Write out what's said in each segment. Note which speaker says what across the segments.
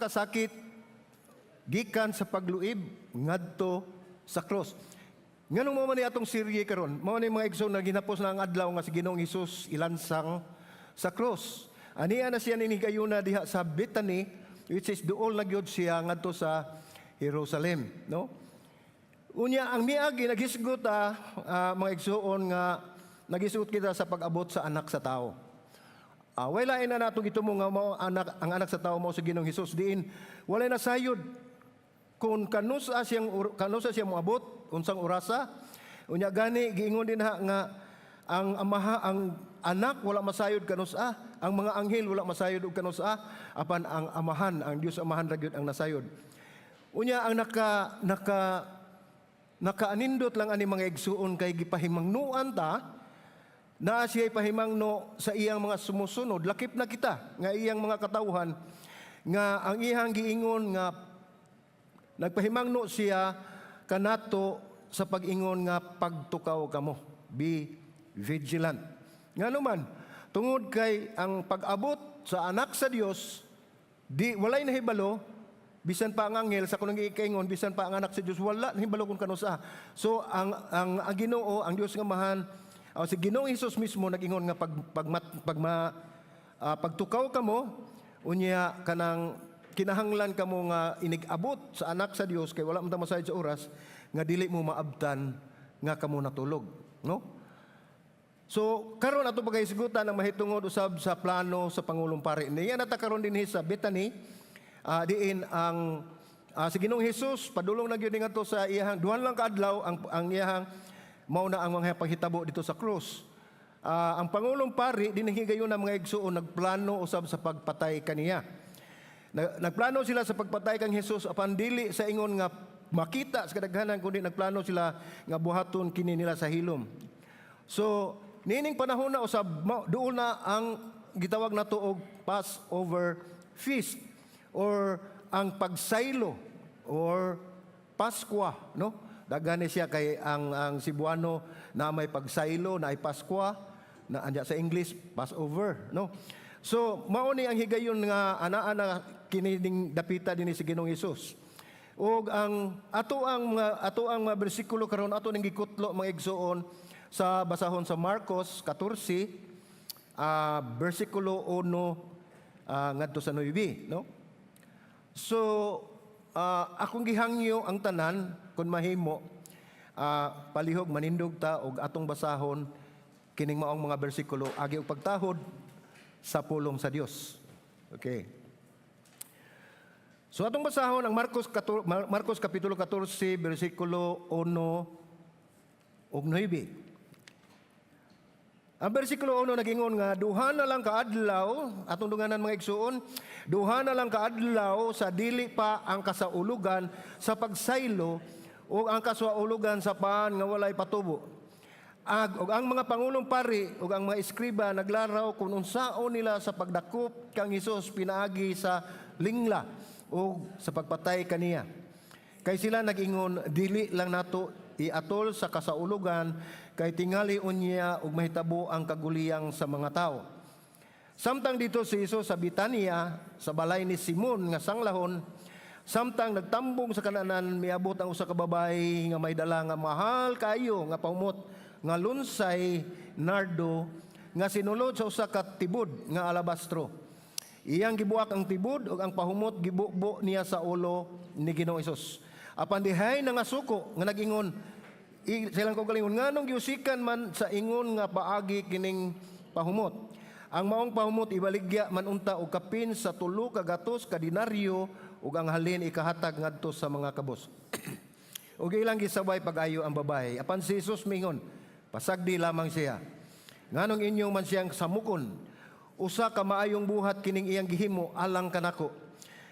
Speaker 1: nakasakit gikan sa pagluib ngadto sa cross. Nganong mao man ni atong serye karon? Mao ni, mga igsoon, na ginapos na ang adlaw nga si Ginoong Hesus ilansang sa cross. Ania na siya ninigayuna diha sa Bethany, which is duol na gyud siya ngadto sa Jerusalem, no? Unya ang miagi naghisgot mga igsoon, nga naghisgot kita sa pag-abot sa Anak sa Tao. Way lain na natong gitumo nga mao anak ang Anak sa Tao mao sa Ginoong Hesus, diin walay nasayod kung kanusa siya moabot, unsang orasa. Unya gani giingon din ha nga ang Amaha, ang Anak, wala masayod kanusa, ang mga anghel wala masayod og kanusa, apan ang Amahan, ang Dios Amahan ra gyud ang nasayod. Unya ang naka naka nakaanindot lang ani, mga igsuon, kay gipahimangnuan ta na siya pahimangno sa iyang mga sumusunod, lakip na kita nga iyang mga katawhan, nga ang iyang giingon nga nagpahimangno siya kanato sa pag-ingon nga pagtukaw kamo, be vigilant. Ngano man? Tungod kay ang pag-abot sa Anak sa Dios, di walay nahibalo, bisan pa ang anghel sa kunong giikaingon, bisan pa ang Anak sa Dios, wala nahibalo kung kanusa. So ang Ginoo, ang Dios nga Amahan, si Ginoong Hesus mismo nag-ingon nga pag pagmat, pagma, pagtukaw kamo. Unya kanang kinahanglan kamo nga inig-abot sa Anak sa Dios, kay wala man ta masayod sa oras nga dili mo maabtan nga kamo natulog, no? So karon ato pagkahisgutan ang mahitungod usab sa plano sa pangulong pari. Niya nata karon dinhi sa Bethany, diin ang si Ginoong Hesus padulong na gyud ngadto sa iyahang duha lang kaadlaw ang iyahang mao na ang mga panghitabo dito sa krus. Ang pangulong pari dinhi gayon ang mga igsuon nagplano usab sa pagpatay kaniya. Nagplano sila sa pagpatay kang Hesus, apan dili sa ingon nga makita sa kadaghanan, kundi nagplano sila nga buhaton kini nila sa hilom. So, niining panahon na usab duol na ang gitawag nato og Passover feast or ang pagsaylo or Paskwa, no? Daghan ni siya kay ang Cebuano na may pagsaylo, na ay Paskwa, na anya sa English Passover, no? So, mao ni ang higayon nga ana-ana kini ning dapita dinhi si Ginoong Hesus. Ug ang ato ang mga bersikulo karon ato ning gikutlo, mga igsuon, sa basahon sa Marcos 14 bersikulo 1 ngadto sa 9, no? So akong gihangyo ang tanan, kung mahimo, palihog manindog ta og atong basahon kining maong mga bersikulo agi og pagtahod sa pulong sa Dios. Okay. So atong basahon ang Marcos kapitulo 14 bersikulo 1 ug 9. Ang bersikulo 1 nagingon nga duha na lang kaadlaw, atong dunganan, mga igsuon, duha na lang kaadlaw sa dili pa ang kasaulugan sa pagsaylo o ang kasaulugan sa paan nga walay patubo. Ug ang mga pangulong pari ug ang mga eskriba naglaraw kung unsaon nila sa pagdakop kang Hesus pinaagi sa lingla ug sa pagpatay kaniya. Kay sila nag-ingon, "Dili lang nato iatol sa kasaulugan kay tingali unya ug mahitabo ang kaguliyang sa mga tao." Samtang dito si Jesus sa Bitania, sa balay ni Simon nga sanglahon, samtang nagtambong sa kananan, miabot ang usa ka babae nga may dala nga mahal kayo nga pahumot nga lunsay nardo nga sinulod sa usa ka tibod nga alabastro. Iyang gibuak ang tibod ug ang pahumot gibubo niya sa ulo ni Ginoong Hesus. Apan dihay nangasuko nga nag-ingon silang kaugalingon, "Nganong giusikan man sa ingon nga paagi kining pahumot? Ang maong pahumot ibaligya man unta og kapin sa 300 ka denaryo ug ang halin ikahatag ngadto sa mga kabos." Ug ilang gisaway pag-ayo ang babae. Apan si Jesus mingon, "Pasagdi lamang siya. Nganong inyo man siyang samukon? Usa ka maayong buhat kining iyang gihimo alang kanako.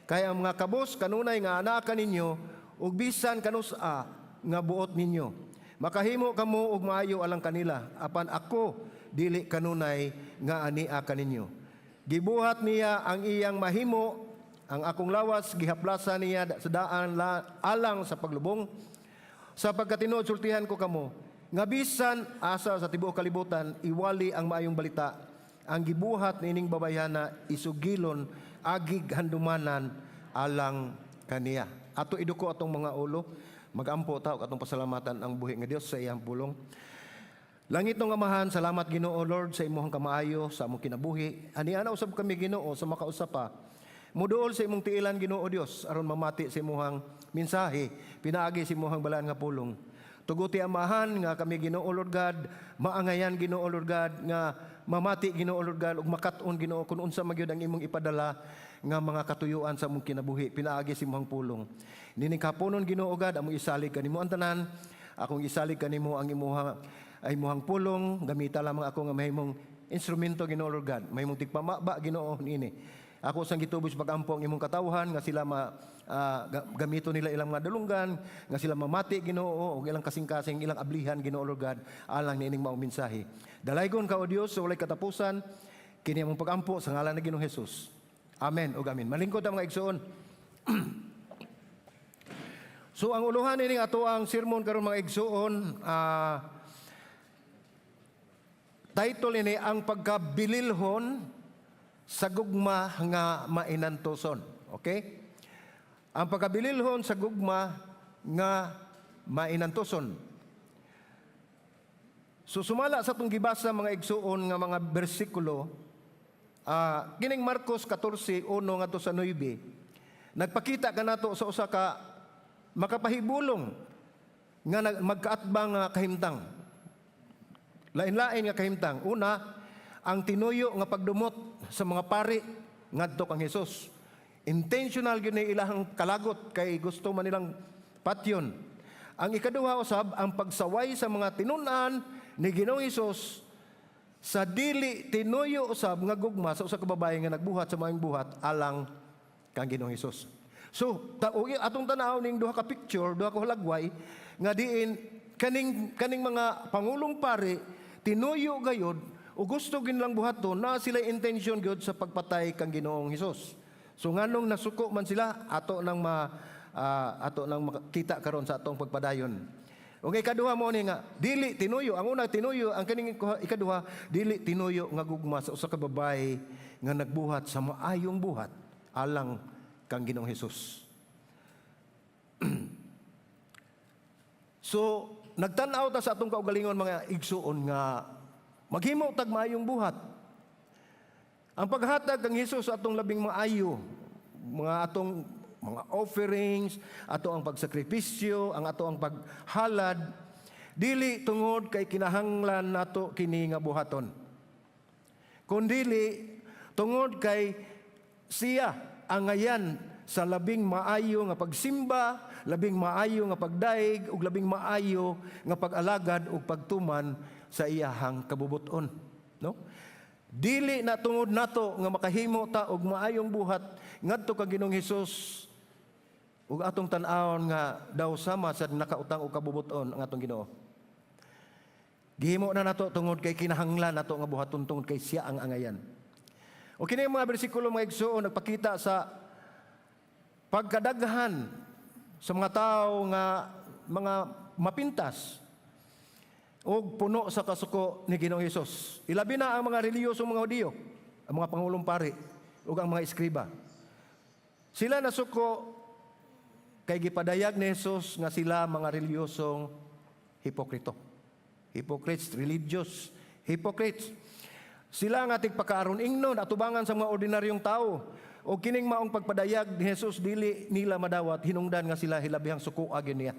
Speaker 1: Kay ang mga kabos kanunay nga anaa kaninyo ug bisan kanusa nga buot ninyo, makahimo kamo og maayo alang kanila, apan ako dili kanunay nga ania kaninyo. Gibuhat niya ang iyang mahimo. Ang akong lawas gihaplasan niya sa daan alang sa paglubong. Sa pagkatinuod sultihan ko kamo nga bisan asa sa tibuok kalibutan iwali ang maayong balita, ang gibuhat niining babayhana isugilon agig handumanan alang kaniya. Ato iduko atong mga ulo, magampo ta ug atong pasalamatan ang buhi nga Dios sa iyang pulong. Langit ng Amahan, salamat, Ginoo Lord, sa imong kamaayo sa among kinabuhi. Ani ana usab kami, Ginoo, sa makausa pa muduol sa imong tiilan, Ginoo Dios, aron mamati sa imong mensahe pinaagi sa imong balaan nga pulong. Tuguti, Amahan, nga kami, Ginoo Lord God, maangayan, Ginoo Lord God, nga mamati, Ginoo Lord God, ug makat-on, Ginoo, kung unsa magyud ang imong ipadala nga mga katuyuan sa among kinabuhi pinaagi sa imong pulong. Nining kapunon, Ginoo God, among isalig kanimo ang tanan. Akong isalig kanimo ang imuha ay imuhang pulong, gamita lamang ako nga mahimong instrumento, Ginoo Lord God, mahimong tigpamaba, Ginoo, niini. Ako sang gitubos pagampo ang imong katawhan nga sila ma gamito nila ilang mga dalunggan nga sila mamati, Ginoo, ug ilang kasing-kasing ilang ablihan, Ginoo Lord God, alang niining maong mensahe. Dalaygon ka, O Dios, sa walay katapusan. Kini among pagampo sa ngalan ni Ginoong Hesus. Amen ug amen. Malingkod ang mga igsoon. So ang uluhan ini ato ang sermon karon, mga igsoon, title ini, "Ang Pagkabililhon sa Gugma nga Mainantuson." Okay? Ang pagkabililhon sa gugma nga mainantuson. So sumala sa atong gibasa, mga igsuon, nga mga bersikulo, kining Marcos 14:1 ngadto sa 9, nagpakita kanato sa usa ka makapahibulong nga magkaatbang nga kahimtang. Lain-lain nga kahimtang. Una, ang tinuyo nga pagdumot sa mga pari ngadto kang Hesus. Intentional gyud ni ilahang kalagot kay gusto man nilang patyon. Ang ikaduha usab, ang pagsaway sa mga tinun-an ni Ginoong Hesus sa dili tinuyo usab nga gugma sa usa ka babae nga nagbuhat sa maayong buhat alang kang Ginoong Hesus. So, atong tan-aw ning duha ka picture, duha ka hulagway nga diin kaning kaning mga pangulong pari tinuyo gayod o gusto ginlang buhaton na sila intention gyud sa pagpatay kang Ginoong Hesus. So nganong nasuko man sila, ato nang makita karon sa atong pagpadayon. Ug ikaduha mo ni nga dili tinuyo, ang una tinuyo, ang kaning ikaduha dili tinuyo nga gugma sa usa ka babae nga nagbuhat sa maayong buhat alang kang Ginoong Hesus. So, nagtan-aw ta sa atong kaugalingon, mga igsuon, nga maghimo tag maayong buhat. Ang paghatag kang Hesus sa atong labing maayo, mga atong mga offerings, ato ang pagsakripisyo, ang ato ang paghalad, dili tungod kay kinahanglan nato kini nga buhaton. Kundili tungod kay siya angayan sa labing maayo nga pagsimba, labing maayo nga pagdaig ug labing maayo nga pag-alagad ug pagtuman sa iyahang kabubuton, no? Dili na tungod nato nga makahimo ta og maayong buhat ngadto kang Ginoong Hesus ug atong tan-awon nga daw sama sa nakautang og kabubuton ang atong Ginoo. Gihimo na nato tungod kay kinahanglan nato nga buhaton tungod kay siya ang angayan. O kini ang mga bersikulo, mga igsuon, nagpakita sa pagkadaghan sa mga tao nga mga mapintas og puno sa kasuko ni Ginoong Hesus. Ilabi na ang mga reliyosong mga Hudiyo, ang mga pangulong pari ug ang mga eskriba. Sila nasuko kay gipadayag ni Hesus nga sila mga reliyosong hipokrito. Hypocrites, religious hypocrites. Sila nga tigpakaaron ingnon atubangan sa mga ordinaryong tao. O kining maong pagpadayag ni Jesus dili nila madawat, hinungdan nga sila hilabihang suko gyud niya.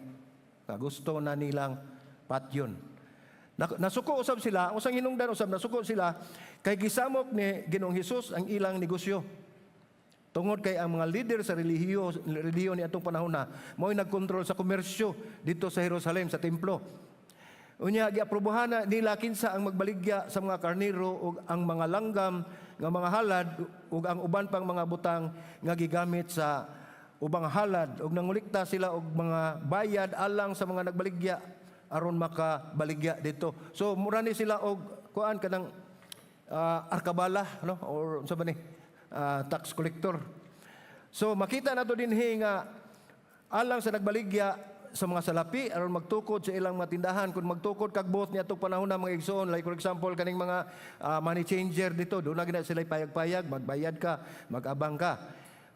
Speaker 1: Nga gusto na nilang patyon. Nasuko usab sila, usang hinungdan usab nasuko sila kay gisamok ni Ginoong Hesus ang ilang negosyo. Tungod kay ang mga leader sa relihiyon ni atong panahon na mao'y nagkontrol sa komersyo dito sa Jerusalem, sa templo. Unya giaprobohan na nila kinsa ang magbaligya sa mga karnero ug ang mga langgam nga mga halad ug ang uban pang mga butang nga gigamit sa ubang halad, ug nangulikta sila og mga bayad alang sa mga nagbaligya aron makabaligya dito. So mura ni sila og kuan kanang arkabala, no, or unsa ba ni, tax collector. So makita nato dinhi nga alang sa nagbaligya sa mga salapi aron magtukod sa ilang mga tindahan. Kung magtukod kag booth niya atong panahon na, mga igsoon, like for example kaning mga money changer dito, doon na gina sila payag-payag, magbayad ka, mag-abang ka.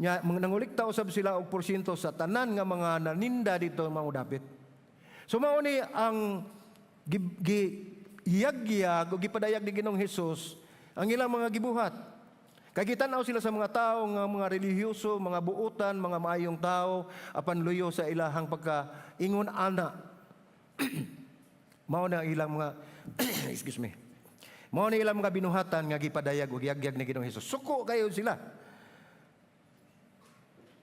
Speaker 1: Nya nangolekta usab sila og porsyento sa tanan nga mga naninda dito mga dapit. So mao ni ang gi, gi yagyag o gipadayag ni Ginoong Hesus ang ilang mga gibuhat. Kay gitan-aw sila sa mga tao nga mga relihiyoso, mga buutan, mga maayong tao, apan luyo sa ilahang pagka ingon ana. Mao na ang ilang mga, excuse me. Mao na ilang mga binuhatan nga gipadayag ug giyagyag ni Ginoong Hesus. Suko kayo sila.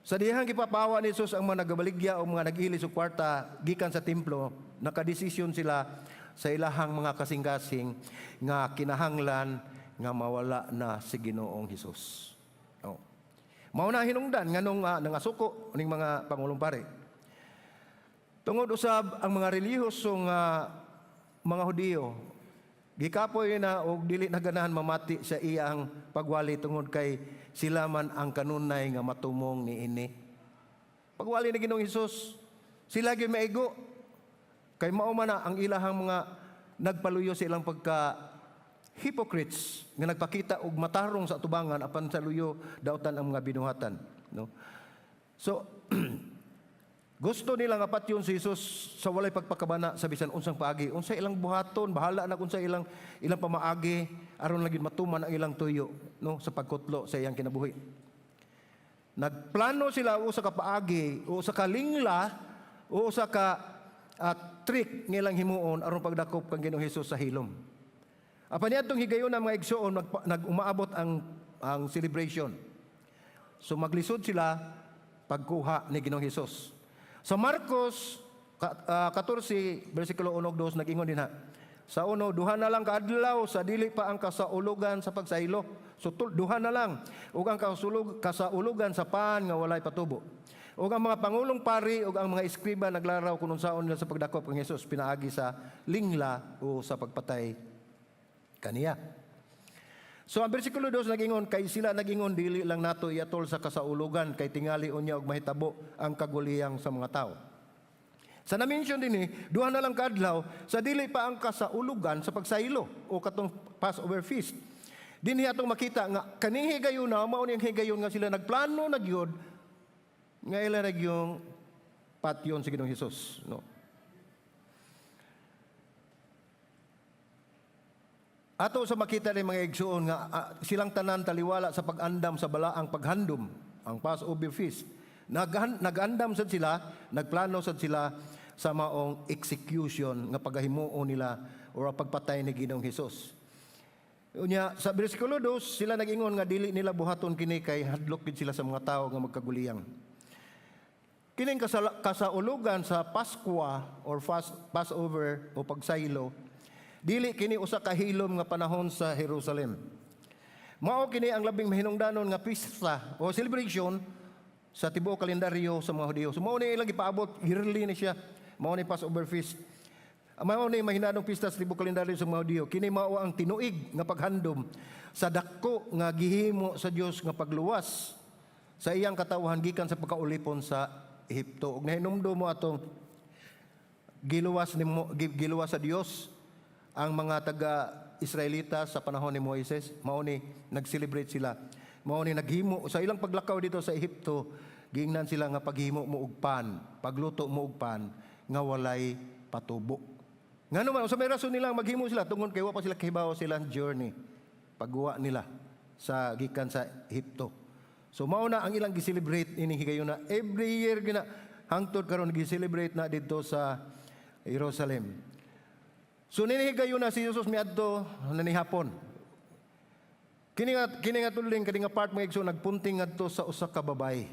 Speaker 1: Sa dihang gipapawa ni Jesus ang mga nagabaligya o mga nag-ilis og kwarta gikan sa templo, nakadesisyon sila sa ilahang mga kasing-kasing nga kinahanglan nga mawala na si Ginoong Hesus. Oh. Mao na hinungdan nganong nangasuko ning mga pangulong pari. Tungod usab ang mga relihiyoso nga mga Hudiyo, gikapoy na og dili na ganahan mamati sa iyang pagwali tungod kay sila man ang kanunay nga matumong niini. Pagwali ni Ginoong Hesus, sila gyud maigo. Kay mao man na ang ilahang mga nagpaluyo sa ilang pagka hypocrites nga nagpakita og matarong sa atubangan apan sa luyo dautan ang mga binuhatan, no? So gusto nila nga patyon si Jesus sa walay pagpakabana sa bisan unsang paagi. Unsa ilang buhaton, bahala na kung sa ilang ilang pamaagi aron lagi matuman ang ilang tuyo, no, sa pagkutlo sa iyang kinabuhi. Nagplano sila o sa kapaagi o sa kalingla o sa ka trick nilang himuon aron pagdakop kang Ginoong Hesus sa hilom. Apan niadtong higayon ang mga igsoon, nag-umaabot ang celebration. So maglisod sila pagkuha ni Ginoong Hesus. Sa Marcos 14 versikulo 1 ug 2, nag-ingon dinha. Sa uno, duha na lang kaadlaw sa dili pa ang kasaulugan sa pagsaylo. So duha na lang ug ang kasaulugan sa pan nga walay patubo. Ug ang mga pangulong pari ug ang mga eskriba naglaraw kung unsaon nila sa pagdakop kang Hesus pinaagi sa lingla o sa pagpatay kaniya. So ang versikulo 2 nagingon, kay sila nagingon, "Dili lang nato iatol sa kasaulugan kay tingali unya og mahitabo ang kaguliyang sa mga tao." Sa na-mention din eh, duha na lang kaadlaw sa dili pa ang kasaulugan sa pagsaylo o katong Passover feast. Dinhi atong makita nga kaning higayon na mao ni ang higayon nga sila nagplano na gyud nga ila na gyung patyon si Ginoong Hesus, no? Ato sa makita ni mga igsuon nga silang tanan taliwala sa pag-andam sa balaang paghandom, ang Passover feast. Nag-andam sad sila, nagplano sad sila sa maong execution nga pagahimuon nila or pagpatay ni Ginoong Hesus. Unya sa bersikulo 2 sila nag-ingon nga dili nila buhaton kini kay hadlok gid sila sa mga tawo nga magkaguliyang. Kining kasaulugan sa Paskwa or fast, Passover o pagsaylo, dili kini usa ka hilom nga panahon sa Jerusalem. Mao kini ang labing mahinungdanon nga pista o celebration sa tibuok kalendaryo sa mga Hudiyo. So mao ni ilang gipaabot, yearly ni siya. Mao ni Passover feast. Mao ni mahinanong pista sa tibuok kalendaryo sa mga Hudiyo. Kini mao ang tinuig nga paghandom sa dako nga gihimo sa Dios nga pagluwas sa iyang katawhan gikan sa pagkaulipon sa Ehipto. Ug nahinumdum mo atong giluwas sa Dios ang mga taga Israelita sa panahon ni Moises, mao ni nag-celebrate sila. Mao ni naghimo sa ilang paglakaw dito sa Ehipto, giingnan sila nga paghimo mo og pan, pagluto mo og pan nga walay patubo. Ngano man sa may rason nilang maghimo sila? Tungod kay wa pa sila kahibaw silang journey pagguwa nila sa gikan sa Ehipto. So mao na ang ilang gi-celebrate ini higayon na every year gina hangtod karon gi-celebrate na didto sa Jerusalem. So nini higayon na si Jesus miadto na ni hapon. Kini nga tuling, kini nga part, mga igsoon, nagpunting ngadto sa usa ka babayi.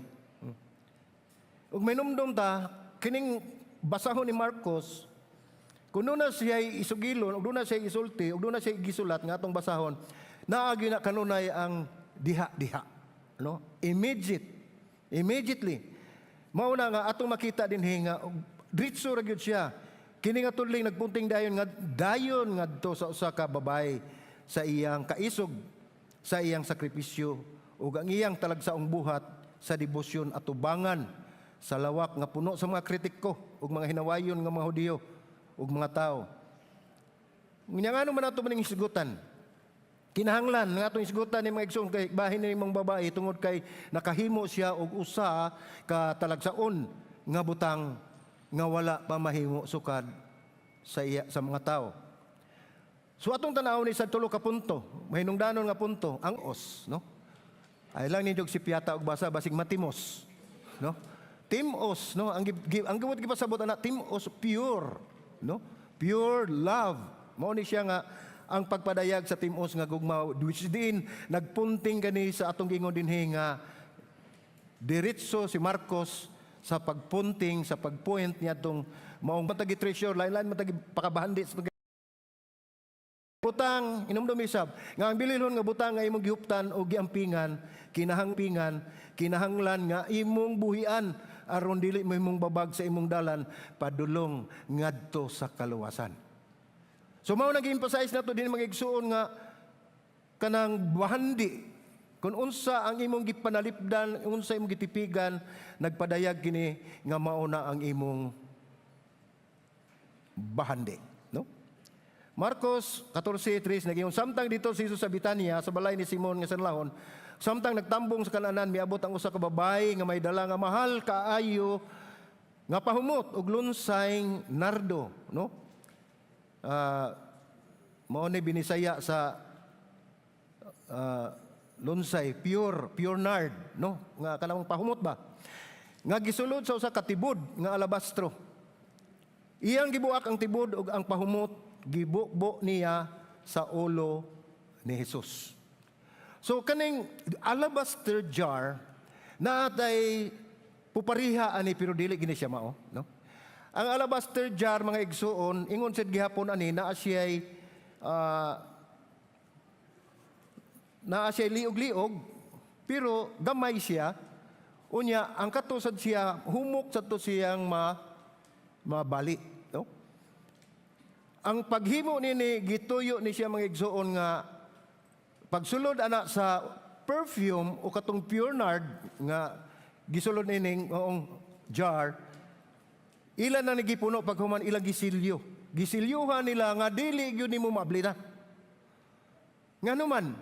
Speaker 1: Ug may numdum ta kining basahon ni Marcos, kun na siya isugilon, ug na siya isulti, ug na siya gisulat nga atong basahon, naagi na kanunay ang diha-diha. No? Immediate. Immediately. Mao na nga atong makita dinhi nga diretso ra gyud siya. Kini nga tudling nagpunting dayon nga dayon ngadto sa usa ka babayi sa iyang kaisog, sa iyang sakripisyo ug ang iyang talagsaong buhat sa debosyon atubangan sa lawak nga puno sa mga kritiko ug mga hinawayon nga mga Hudiyo ug mga tao. Nya ngano man ato maning hisgutan? Kinahanglan nga atong isgutan ni mga igsoon kay bahin ni imong babae tungod kay nakahimo siya og usa ka talagsaon nga butang nga wala pa mahimo sukad sa iya, sa mga tao. So atong tan-awon ni sa tulo ka punto, mahinungdanon nga punto, ang os, no? Ay lang ninyo si piyata og basa basig matimos, no? Timos, no? Ang giwat gipasabot ana timos, pure, no? Pure love. Mao ni siya nga ang pagpadayag sa timos nga gugma, which din nagpunting kani sa atong gingon dinhi nga diretso si Marcos sa pagpunting, sa pagpoint niya tong maong matagi treasure, lain-lain matagi pakabahandi sa butang. Inumdum isab nga ang bililhon nga butang nga imong gihuptan o giampingan, kinahangpingan, kinahanglan nga imong buhian aron dili mo imong babag sa imong dalan padulong ngadto sa kaluwasan. So mao nang gi-emphasize nato din, mga igsuon, nga kanang bahandi kung unsa ang imong gipanalipdan, unsa imong gitipigan, nagpadayag kini nga mao na ang imong bahandi, no? Marcos 14:3 nag-ingon, "Samtang didto si Jesus sa Betania sa balay ni Simon nga sanlahon, samtang nagtambong sa kananan, miabot ang usa ka babae nga may dala nga mahal kaayo nga pahumot og lunsay nardo," no? Mao ni binisaya sa lunsay, pure, pure nard, no? Nga kanang pahumot ba? Nga gisulod sa usa ka tibod nga alabastro. Iyang gibuak ang tibod ug ang pahumot gibubo niya sa ulo ni Jesus. So kaning alabaster jar naatay pupariha ani pero dili gini siya mao, no? Ang alabaster jar, mga igsuon, ingon sad gihapon ani naa siya'y liog-liog pero gamay siya. Unya ang kato sad siya humok sa to siyang mabali, no? Ang paghimo nini, gituyo ni siya, mga igsuon, nga pagsulod ana sa perfume o katong pure nard nga gisulod nining maong jar, ila na nagipuno. Paghuman ilang gisilyo, gisilyuhan nila nga dili gyud nimo maabli na. Ngano man?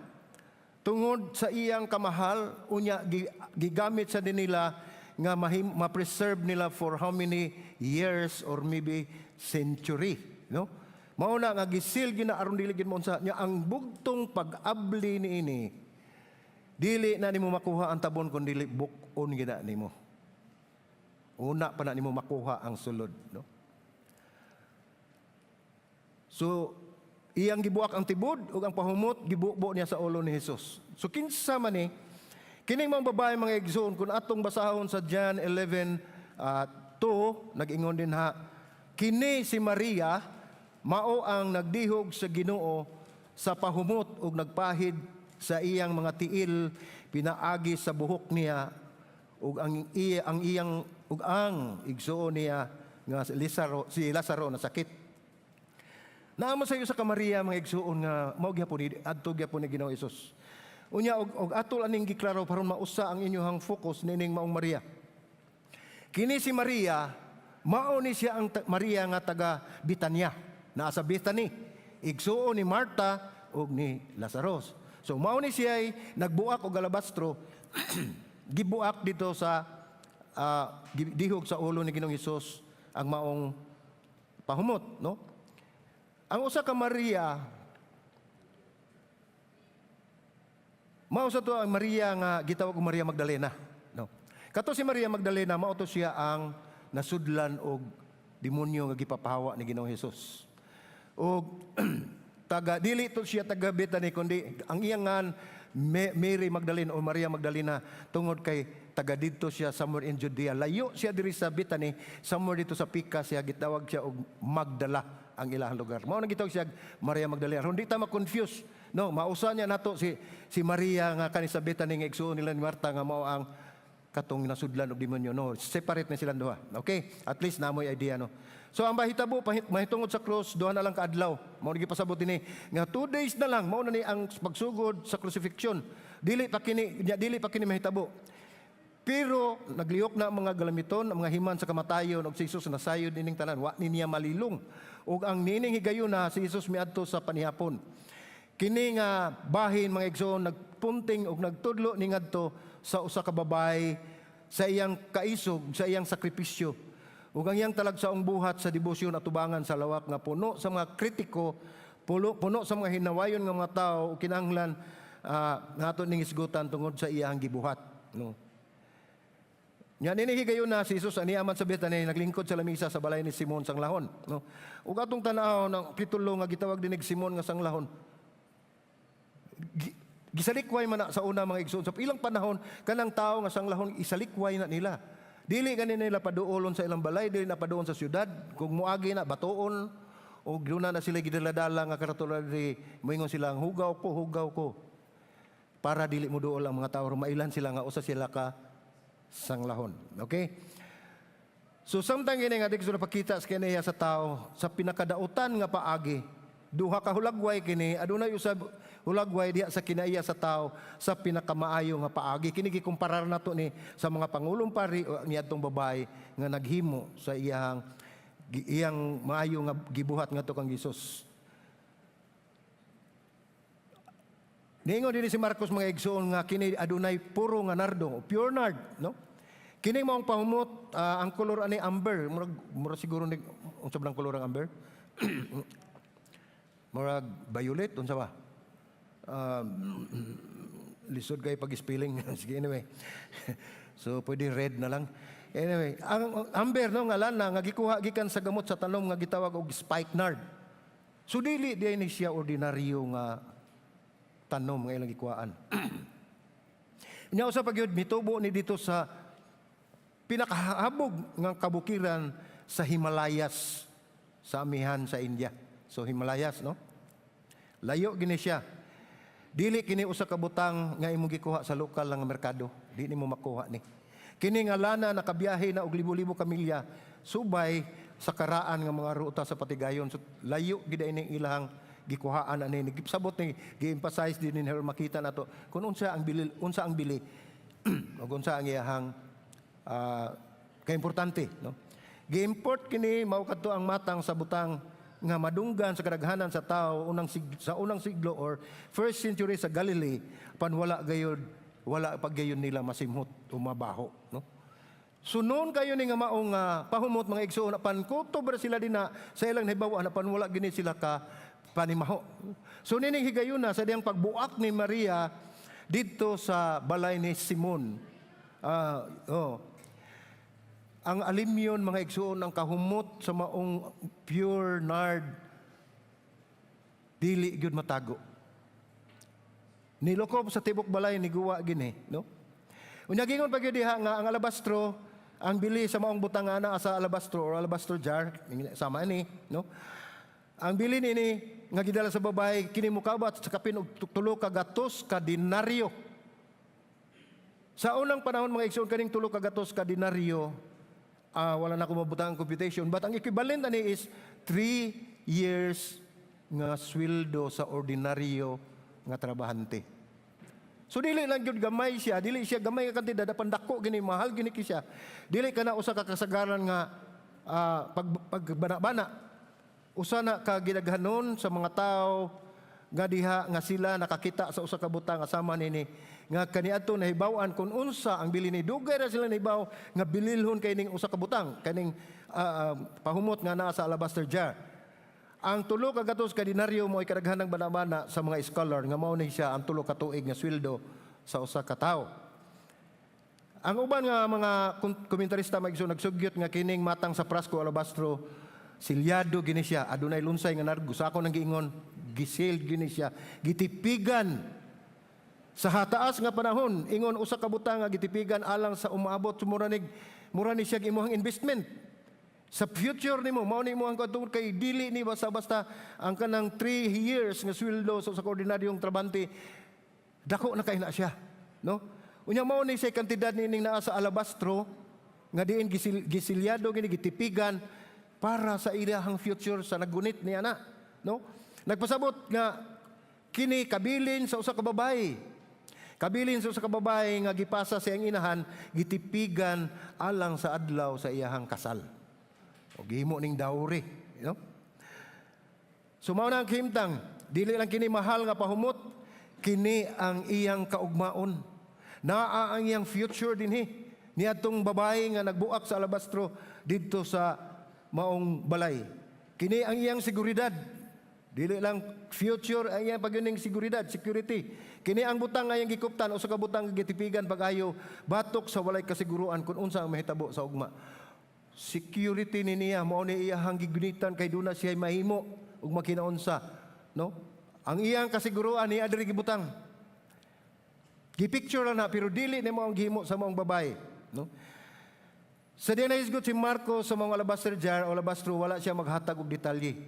Speaker 1: Tungod sa iyang kamahal. Unya gigamit sa din nila nga ma-preserve nila for how many years or maybe century, no? Mao na nga gisil gina aron dili gid mo unsa nya. Ang bugtong pag-abli niini, dili na nimo makuha ang tabon kun dili buk-on gina nimo. Una pa na nimo makuha ang sulod, no? So iyang gibuak ang tibod ug ang pahumot gibubo niya sa ulo ni Jesus. So kinsa man ni kining mga babae, mga igsoon? Kung atong basahon sa John 11 2, nag-ingon din ha, "Kini si Maria mao ang nagdihog sa Ginoo sa pahumot ug nagpahid sa iyang mga tiil pinaagi sa buhok niya ug ang iyang ug ang igsuon niya nga si Lazaro nasakit." Naa man sa usa ka Maria, mga igsuon, nga mao gyapon ni adto gyapon ni Ginoong Hesus. Unya og atol aning giklaro para mausa ang inyong focus nining maong Maria. Kini si Maria, mao ni siya ang Maria nga taga Bitanya. Naa sa Bethany. Igsuon ni Martha ug ni Lazarus. So mao ni siya ay nagbuak og alabastro, gibuak dito sa dihog sa ulo ni Ginoong Hesus ang maong pahumot, no? Ang usa ka Maria mao sa to ang Maria nga gitawag og Maria Magdalena, no? Kato si Maria Magdalena, mao to siya ang nasudlan og demonyo nga gipapahawa ni Ginoong Hesus. Og taga dili to siya taga Bethany kundi ang iyang ngan Mary Magdalene o Maria Magdalena tungod kay taga didto siya somewhere in Judea. Layo siya diri sa Bethany, somewhere dito sa Pika siya, gitawag siya og Magdala ang ilahang lugar. Mao nang gitawag siya Maria Magdalena. Aron di ta ma-confuse. No, mausa niya nato si si Maria nga kani sa Bethany nga igsuon nila ni Marta nga mao ang katong nasudlan og demonyo, no? Separate na silang duha. Okay, at least namoy idea, no? So ang bahitabo mahitungod sa cross, duha na lang kaadlaw. Mao ni gipasabot dinhi nga 2 days na lang mao na ni ang pagsugod sa crucifixion. Dili pa kini mahitabo. Pero naglihok na ang mga galamiton, ang mga himan sa kamatayon, ug si Jesus nasayod ining tanan, wa ni niya malilong. Ug ang nining higayuna si Jesus miadto sa panihapon. Kini nga bahin, mga igsoon, nagpunting og nagtudlo ni ngadto sa usa ka babae sa iyang kaisog, sa iyang sakripisyo ug ang iyang talagsaong buhat sa debosyon atubangan sa lawak nga puno sa mga kritiko, puno sa mga hinawayon nga mga tao ug kinahanglan nato ning isgutan tungod sa iyang gibuhat, no? Nya nini higayon na si Jesus ani aman sa Bethany, naglingkod sa lamisa sa balay ni Simon Sanglahon, no? Ug atong tan-aw ng titulo nga gitawag dinig Simon nga Sanglahon. Gisalikway man na sa una, mga igsoon, sa ilang panahon kanang tao nga sanglahon isalikway na nila. Dili gani nila paduolon sa ilang balay, dili na paduon sa syudad. Kung muagi na batuon o duna na sila gidaladala nga karatula di moingon sila, "Hugaw ko, hugaw ko." Para dili mo duol ang mga tao, mailan sila nga usa sila ka sanglahon. Okay? So samtang gini nga dikso napakita sa kaniya sa tao sa pinakadautan nga paagi, duha ka hulagway kini, adunay usab hulagway diha sa kinaiya sa tao sa pinakamaayo nga paagi. Kini gikumparar nato ni sa mga pangulong pari o niadtong babae nga naghimo sa iyang maayo nga gibuhat ngadto kang Hesus. Niingon din si Marcos, mga igsoon, nga kini adunay puro nga nardo, pure nard, no? Kini maong pahumot, ang kolor ani amber, murag siguro ni unsa ba ang kolor ang amber? Murag violet, unsa ba? Lisod kay pag-spelling. Sige, anyway. So pwede red na lang. Anyway, ang amber, no, nga lana nga gikuha gikan sa gamot sa tanom nga gitawag og spikenard. So dili di ni siya ordinaryo nga tanom nga ilang gikuhaan. Nya usa pa gyud, mitubo ni dito sa pinakahabog nga kabukiran sa Himalayas sa amihan sa India. So Himalayas, no? Layo gini siya. Dili kini usa ka butang nga imong gikuha sa lokal nga merkado. Di nimo makuha ni. Kini nga lana nakabiyahe na og libo-libo ka milya subay sa karaan nga mga ruta sa patigayon. So layo gid ini ilahang gikuhaan ani. Sabot ni gi-emphasize din ni makita nato kung unsa ang bili ug unsa ang iyahang kaimportante, no? Gi-import kini, mao kadto ang matang sa butang nga madunggan sa kadaghanan sa tao sa unang siglo or first century sa Galilee, pan wala pa gayud nila masimhot o mabaho, no? So noon kayo ni nga maong pahumot, mga igsoon, apan kutob ra sila dinha sa ilang nahibaw-an, apan wala gini sila ka panimaho. So nining higayuna sa diyang pagbuak ni Maria didto sa balay ni Simon. Oh. Ang alimyon, mga igsoon, ang kahumot sa maong pure nard dili gyud matago. Nilukob sa tibok balay, niguwa gini, no? Unya gingon pa gyud diha nga ang alabastro, ang bili sa maong butang ana sa alabastro or alabaster jar sama ni, no? Ang bili nini nga gidala sa babae kini mokabat sa kapin og 300 ka denaryo. Sa unang panahon, mga igsoon, kaning 300 ka denaryo, wala na ko mabutang ang computation, but ang equivalent ani is 3 years nga sweldo sa ordinaryo nga trabahante. So dili lang gyud gamay siya, dili siya gamay nga kantidad, apan dako gini, mahal gini ki siya. Dili kana usa ka kasagaran nga pagbana-bana. Usa na ka gidaghanon sa mga tao nga diha nga sila nakakita sa usa ka butang nga sama nini nga kaniadto nahibaw-an kung unsa ang bili ni. Dugay ra sila nahibaw nga bililhon kay ning usa ka butang, kaning pahumot nga naa sa alabaster jar. Ang 300 ka denaryo mo ay kadaghanang bana-bana sa mga scholar nga mao ni siya ang 3 ka tuig nga sweldo sa usa ka tawo. Ang uban nga mga komentarista, mga igsoon, nagsugyot nga kining matang sa prasko alabastro silyado gini siya, adunay lunsay nga nardo. Sa ako nang giingon, gisealed gini siya, gitipigan sa hataas nga panahon. Ingon usa ka butang nga gitipigan alang sa umaabot. So mura ni siya imong investment sa future nimo. Mao ni imong tungod kay dili ni basta-basta ang kanang 3 years nga sweldo sa ordinaryong trabante. Dako na kay na siya, no? Unya mao ni siya kantidad nining naa sa alabastro nga diin gisilyado gini, gitipigan para sa ilahang future sa naggunit niya na, no? Nagpasabot nga kini kabilin sa usa ka babae. Kabilin sa usa ka babae nga gipasa sa iyang inahan, gitipigan alang sa adlaw sa iyahang kasal. O gihimo ning dowry, no? So mao na ang kahimtang. Dili lang kini mahal nga pahumot, kini ang iyang kaugmaon. Naa ang iyang future dinhi. Niadtong babae nga nagbuak sa alabastro didto sa maong balay. Kini ang iyang seguridad. Dili lang future ang iyang pagyuning seguridad, security. Kini ang butang nga iyang gikuptan, usa ka butang nga gitipigan pag-ayo batok sa walay kasiguruan kung unsa ang mahitabo sa ugma. Security ni niya mao ni iyahang gigunitan kay duna siya mahimo ug makinaunsa, no? Ang iyang kasiguruan niya diri gibutang. Gipicture lang na, pero dili ni mao ang gihimo sa maong babae, no? Sa diyan nahisgot si Marco sa mga alabaster jar o alabastro, wala siya maghatag og detalye.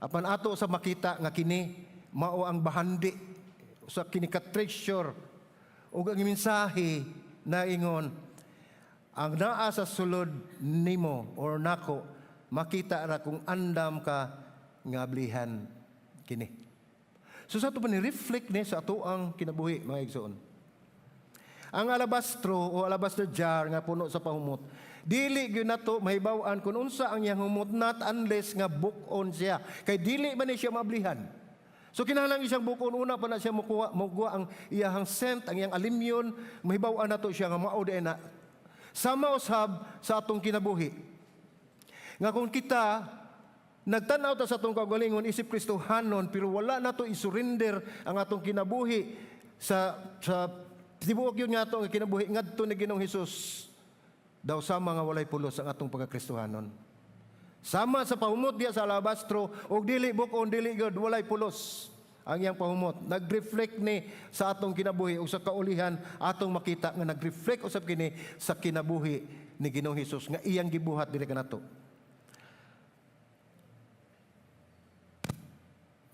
Speaker 1: Apan ato sa makita nga kini mao ang bahandi sa kini ka treasure ug ang mensahe na ingon ang naa sa sulod nimo or nako, makita ra kung andam ka nga ablihan kini. So sa ato pa ni reflect ni sa ato ang kinabuhi, mga igsoon. Ang alabastro o alabaster jar nga puno sa pahumot, dili gyud nato mahibaw-an kung unsa ang iyang humot, not unless nga buk-on siya. Kay dili man ni siya maablihan. So kinahanglan siyang buk-on una pa na siya mukuha ang iyahang scent, ang iyang alimyon, mahibaw-an nato siya nga mao diay na. Sama usab sa atong kinabuhi. Nga kung kita nagtan-aw ta sa atong kaugalingon isip Kristohanon, pero wala nato i-surrender ang atong kinabuhi sa tibuok yun nga ato ang kinabuhi ngadto ni Ginoong Hesus, daw sama nga walay pulos ang atong pagkakristohanon. Sama sa pahumot diya sa alabastro, og dili buk-on, dili gyud, walay pulos ang iyang pahumot. Nag-reflect ni sa atong kinabuhi ug sa kaulihan atong makita nga nag-reflect usab kini sa kinabuhi ni Ginoong Hesus nga iyang gibuhat diri kanato.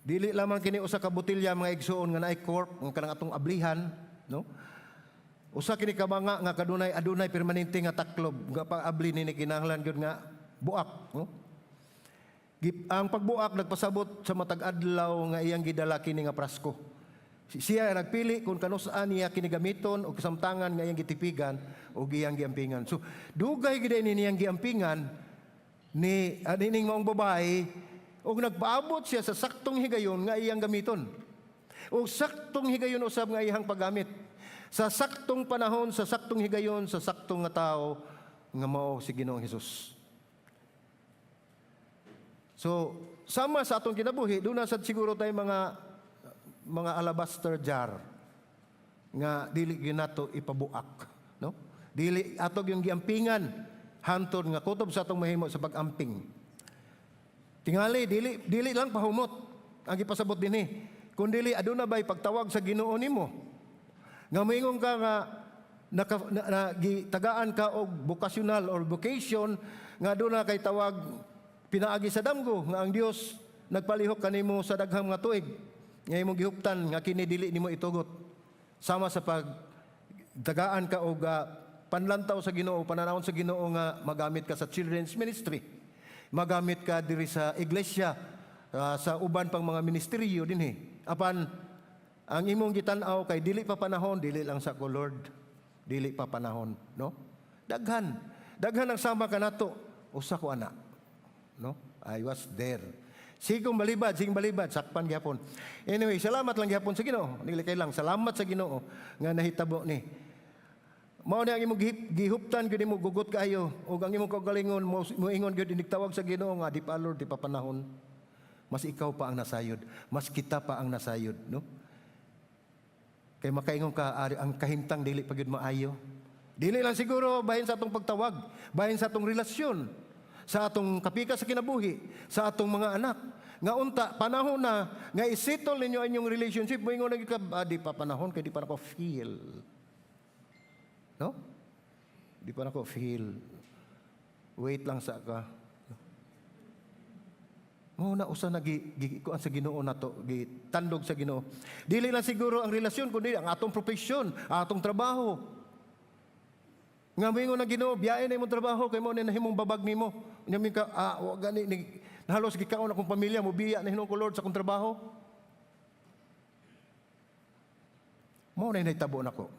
Speaker 1: Dili lamang kini usa ka botelya, mga igsuon, nga naay cork nga kanang atong ablihan, no? Usa kini ka banga nga kadunay adunay permanente nga taklob nga paabli nini kinahanglan gyud nga buak, no? Ang pagbuak nagpasabot sa matag adlaw nga iyang gidala kini nga prasko. Siya nagpili kung kanus-an niya kini gamiton o kasamtangan nga iyang gitipigan o iyang giampingan. So dugay gid ni niyang giampingan ni ning maong babae ug nagpaabot siya sa saktong higayon nga iyang gamiton. O saktong higayon usab nga iyang paggamit. Sa saktong panahon, sa saktong higayon, sa saktong nga tao nga mao si Ginoong Hesus. So, sama sa atong kinabuhi, doon na sad siguro tayo mga alabaster jar nga dili gyud nato ipabuak, no? Dili ato yung giampingan hantod nga kutob sa atong mahimo sa pag-amping. Tingali dili dili lang pahumot ang gipasabot dinhi. Kun dili aduna bay pagtawag sa Ginoo nimo. Nga moingon ka nga naka, na, gitagaan ka og vocational or vocation nga aduna kay tawag pinaagi sa damgo nga ang Dios nagpalihok kanimo sa daghang mga tuig nga imong gihuptan nga kini dili nimo itugot, sama sa pag tagaan ka og panlantaw sa Ginoo, pananawon sa Ginoo nga magamit ka sa children's ministry, magamit ka diri sa iglesia, sa uban pang mga ministeryo dinhi, apan ang imong gitan-aw kay dili pa panahon. Dili lang sa ko, Lord, dili pa panahon, no? Daghan daghan ang sama kanato. Usa ko ana, no? I was there. Sigong balibad, sigong balibad, sakpan gyapon. Anyway, salamat lang gyapon sa Ginoo. Dili kay lang, salamat sa Ginoo nga nahitabo ni. Mao na ang imong gihuptan gyud nimo gugot kaayo ug ang imong kaugalingon mo moingon gyud inigtawag sa Ginoo nga di pa, Lord, di pa panahon. Mas ikaw pa ang nasayod, mas kita pa ang nasayod, no? Kay makaingon ka, ari, ang kahimtang dili pa gyud maayo. Dili lang siguro bahin sa atong pagtawag, bahin sa atong relasyon, sa atong kapika sa kinabuhi, sa atong mga anak. Nga unta, panahon na, nga isettle ninyo ang inyong relationship, moingon na gyud ka, ah, di pa panahon, kay di pa nako feel. No? Di pa nako feel. Wait lang sa ka. Mao na usa na gi, gi kuan sa Ginoo nato, gitandog sa Ginoo. Dili lang siguro ang relasyon kundi ang atong profesyon, ang atong trabaho. Nga moingon ang Ginoo, biyahe na imong trabaho kay mao na nahimong babag nimo. Nya ka, ah, wa gani ni halos gikaon akong pamilya, mo biya na hinuon ko, Lord, sa akong trabaho. Mao na nahitabo nako.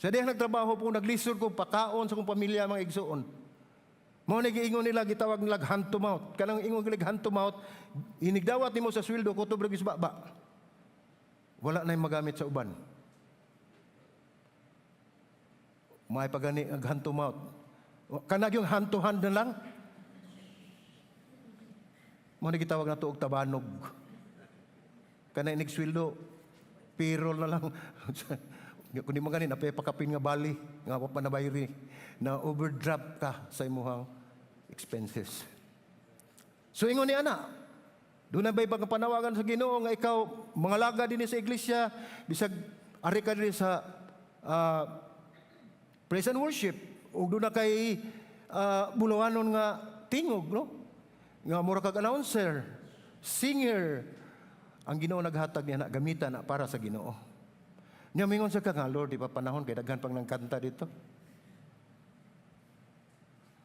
Speaker 1: Sa dihang nagtrabaho po, naglisod ko pakaon sa akong pamilya, mga igsoon. Mao ni giingon nila, gitawag nila hand to mouth. Kanang ingon nila hand to mouth, inigdawat nimo sa sweldo kutob ra sa baba. Wala na magamit sa uban. May pagani ang hand to mouth. Kanag yung hand to hand na lang. Mao ni gitawag nato og tabanog. Kana inig sweldo, payroll na lang. Kung di man gani, napay pakapin nga bali, nga wa pa nabayri, na overdraft ka sa imuhang expenses. So ingon ni ana, duna ba'y panawagan sa Ginoo nga ikaw mangalaga dinhi sa iglesia, bisag ari ka dinhi sa praise and worship, ug duna kay bulawanon nga tingog, no? Nga mura kag announcer, singer, ang Ginoo naghatag niya na gamitan na para sa Ginoo. Nya mingon sa ka nga, "Lord, di pa panahon kay daghan pang nangkanta dito."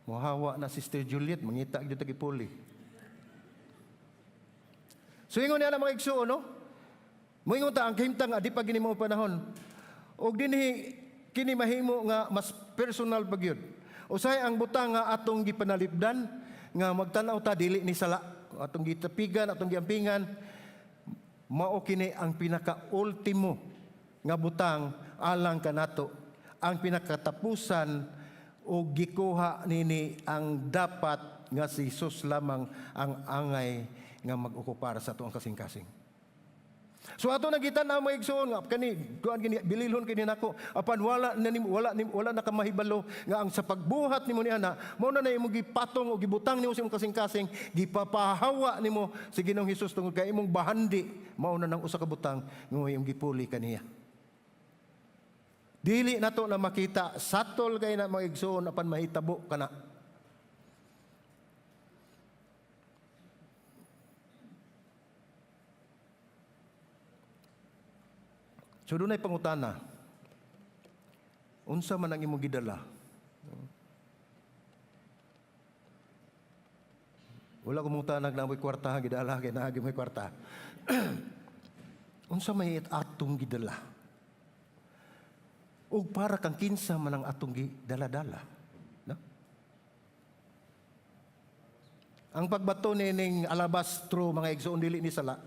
Speaker 1: Muhawa na Sister Juliet, mangita gyud ta gipuli. So ingon niya na mga igsuon, no? Moingon ta ang kahimtang nga di pa gini mo panahon. Og dinhi kini mahimo nga mas personal pa gyud. Usahay ang butang nga atong gipanalipdan nga magtan-aw ta dili ni sala, atong gitapigan, atong giampingan, mao kini ang pinaka-ultimo nga butang alang kanato, ang pinakatapusan o gikuha nini ang dapat nga si Jesus lamang ang angay nga mag-okupar sa atoang kasing-kasing. So ato nakita na mga igsoon nga kani kuan kini bililhon kini nako, apan wala na nimo, wala na ka mahibalo nga ang sa pagbuhat nimo ni ana mao na na imong gipatong o gibutang nimo sa imong kasing-kasing, gipapahawa nimo si Ginoong Hesus tungod kay imong bahandi mao na nang usa ka butang nga imong gipuli kaniya. Dili nato na makita satol kay na mga igsoon, apan mahitabo kana. So dunay pangutana. Unsa man ang imong gidala? Wala ko mangutana na mo'y kwarta gidala kay naagi mo'y kwarta. Unsa may atong gidala? Ug para kang kinsa man ang atong gidala-dala? No? Ang pagbato nining alabastro, mga igsoon, dili ni sala.